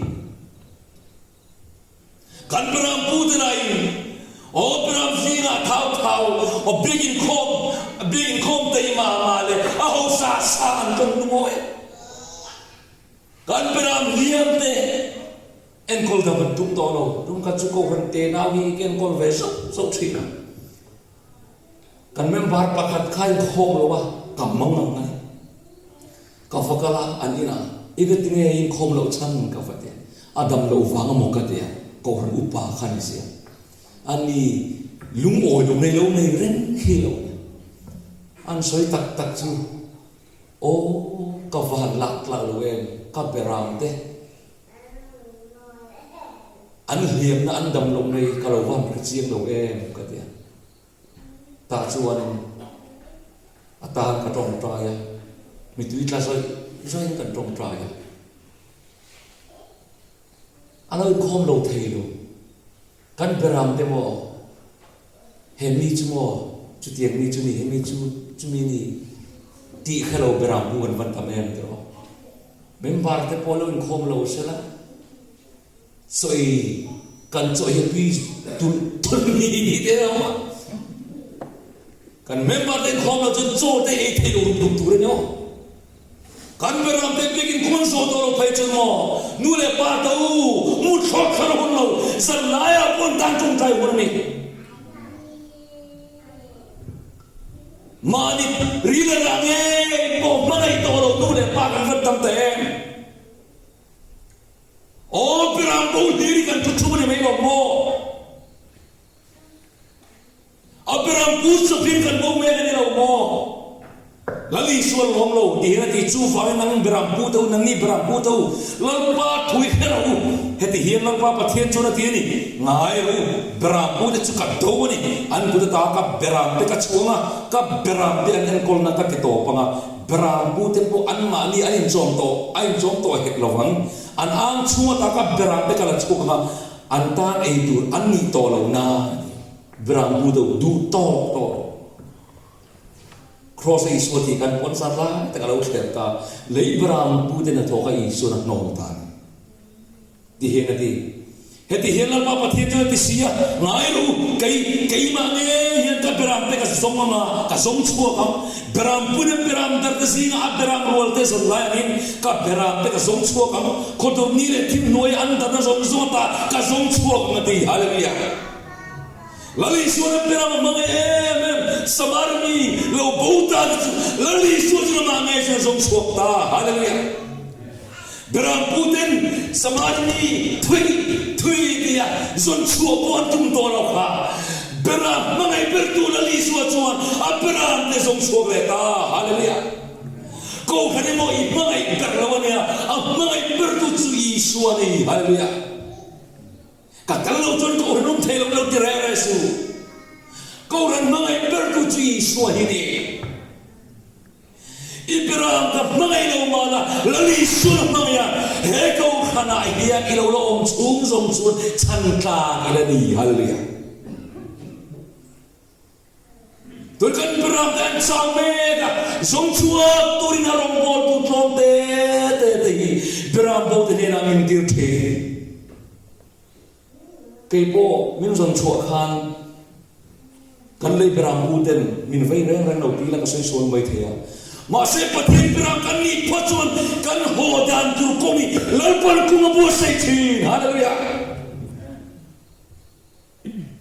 Kan Beram pu te lahin aw Beram zingah thau thau aw bik inkhawm bik inkhawm teima ma le a ho sa sa an tlawm lungawi. Kan Beram hliam te enkawl dam an tum tawh lo. Tum khat chu Kohhran tenau hi ka enkawl ve zauh zauh thin a. Kan member pakhat kha inkhawm lo a, ka mang ang a ni. Ka va kal a, an inah, I ka ti nge inkhawm loh chhan? ka va ti a. A dam loh vang amaw ka ti a, Kohhran upa kha ni sia. Ani lungawi lo nei lo nei reng hi lo an sawi tak tak chu aw ka van lak tlak lo em ka beram te an hliamna an dam loh nei ka lo van hre chiang lo em ka ti a. Tah chuanin a tan ka tawngtai a, mitui tla zawih zawihin kan tawngtai a. A lo inkhawm lo thei lo. Kan beram te maw, he mi chu maw, chutiang mi chu ni, he mi chu chumi ni tih kha lo beram bu kan van tam em tiraw. Member te pawh lo inkhawm lo sela, Chawi kan chawi hi tui tulh tulh ni ni te a awm a. Kan member te inkhawm lo chuan chaw te ei thei lo rup rup tur a ni aw. Kan beram te biak inkhawm an zawh tawh lo phei chuan maw nu leh pa te u mu thlawt thar hun lo zan laiah pawh an tan tawngtai hun a ni. Mahni ril a rah ngei pawh hmangaih tawh lo nu leh pa kan van tam ta em. Aw Piram bo hlir hi kan thu chhum a ni mai lo maw? A Piram pu chawp in kan bo mek a ni lo maw? Lal Isua lawm lo ti hian a ti, chuvangin nang Biram pu te u, nangni Biram pu te u, Lalpa thu hi hre rawh u. Heti hian Lalpa Pathian chuan a ti a ni, Ngai rawh u, Biram pu te chu ka do a ni, an kut ata ka Biram te ka chhuang a, ka Biram te an enkawlna ka ti tawp ang a, Beram pute pawh anmahni an inchawm tawh, a inchawm tawh hek lo ang. An ang chhung ataka beram te ka la chhuak ang a, an tan ei tur an nih tawh lo na a ti. Beram pu deuh duh tawk tawh rawh. Kraws a Isua tih khan pawn zat lai tak a lo thler ta. Lei beram pute hnathawh kha Isuan a hnawm ta a ni. Ti hian a ti, Heti hian Lalpa Pathian chuan a ti si a, Ngai rawh u, kei, keimah ngei hian ka beram te ka zawng ang a, ka zawng chhuak ang. Beram pun a beram dar te zingah a beram rual te zawn lai angin ka beram te ka zawng chhuak ang. Khawdur ni leh thim hnuaia an darna zawng zawng ata ka zawng chhuak ang a ti. Hallelujah! Lal Isuan a beram a hmangaih em em, Samari mi lo bo ta te chu Lal Isua chuan amah ngei chuan a zawng chhuak ta. Hallelujah! Berampu ten Samari mi thui thui tia zawn chhuah pawh an tum tawh lo kha. Beram hmangaih bertu Lal Isua chuan a beram te zawng chhuak leh ta. Hallelujah! Kohhran emaw i hmangaih ber lo a nia, a hmangaih bertu chu Isua a ni. Hallelujah! Ka tel lo chuan Kohhran awm thei lo lo ti reng reng suh. Kohhran hmangaih bertu chu Isua hi ni. I beram ka hmangaih lo mahna Lal Isuan a hmangaih a, he kohhranah hian i lo la awm chhung zawng chuan chhan tlak i la ni. Hallelujah. Tun kan beram te an chau mek a, zawng chhuak turin a rawngbawltu tlawm te te te hi beram bo te hnenah min tir thin. Kei pawh min zawn chhuah khan kan lei beram u ten min vei reng reng lo ti ila ka sawi sual mai thei a. Mahse Pathian beram kan nih phawt chuan kan haw dan tur kawng hi Lalpan kung a buatsaih thin. Hallelujah!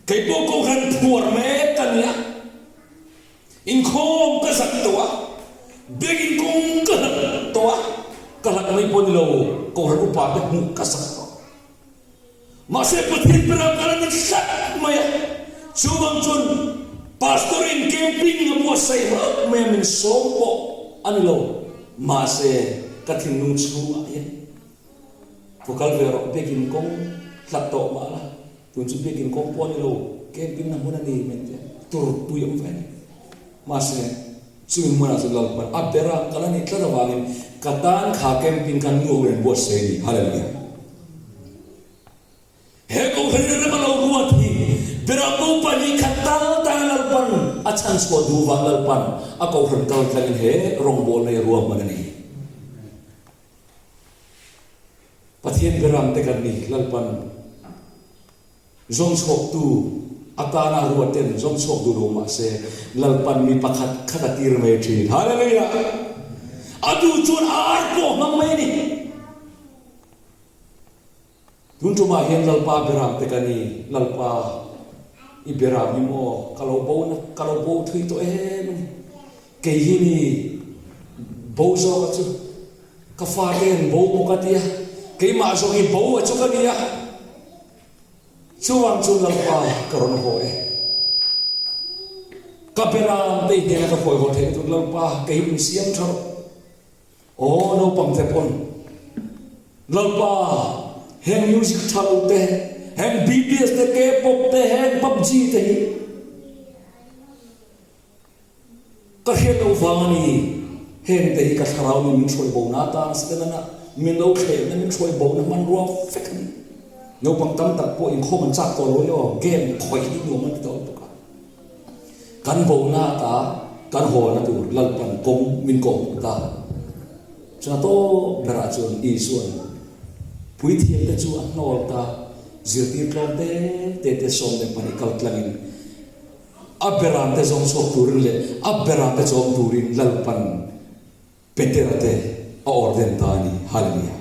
Kei pawh Kohhran phuar mek ka ni a, inkhawm ka zak tawh a, biakinn kawng ka hlat tawh a, ka hlat mai pawh ni lo, Kohhran upa te hmuh ka zak tawh. Mahse Pathian berah ka la ni tlat mai a, chuvang chuan Pastor in camping a buatsaih reuh mai a min sawm pawh a ni lo, mahse ka thinlung chhungah hian va kal ve rawh biakin kawng hlat tawh mah la, tun chu biakin kawng pawh a ni lo, camping na hmun a ni min ti a, tur pui awm ve a ni. Mahse chumi hmunah chu Lalpan a bera ka la nih tlat avangin ka tan kha camping khan nu ho in buatsaih a ni. Hallelujah. He kohhran in rem a lo ruat hi Berambo pahnih khat tal tana Lalpan a chhan chhuah duh vang Lalpan a kohhran kal tlangin he rawngbawlna hi ruahman a ni. Pathian beram te kan ni Lalpan Zawng chhuaktu atana ruat ten zawng chhuak duh lo mah se, Lalpan mi pakhat khat a tir mai thin. Hallelujah! A duh chuan a ar pawh hmang mai a ni. Tun tumah hian Lalpa beram te ka ni, Lalpa i beram hi maw ka lo bo na, ka lo bo thui tawh em a ni. Kei hi ni bo zawk a chu, ka fate an bo maw ka tia, keimah zawk hi bo a chu ka nia. Chuvang chu Lalpa ka rawn haw e. Ka beram te i hnena ka hawi haw theihna tur Lalpa kei min siam tha rawh. Aw naupang te pawn Lalpa heng music tha lo te, heng BTS te, K-pop te, heng PUBG te hi Ka hriat loh vang a ni, heng te hi ka thlarau mi min hruai bona atan Setana min lo thlehna min hruai bona hmanrua vek a ni. Naupang tam tak pawh inkhawm an chak tawh lo emaw game khawih hi nuam an ti tawh lutuk a. Kan bona ata kan hawlna tur Lalpan kawng min kawhhmuh ta. Chuna tawp berah chuan Isua'n puithiamte chu a hnawl ta, zirtir tlawm te te te 12 kal tlangin, A berante zawng chhuak turin leh a berante chawm turin Lalpan Petera te a order ta a ni. Hallelujah.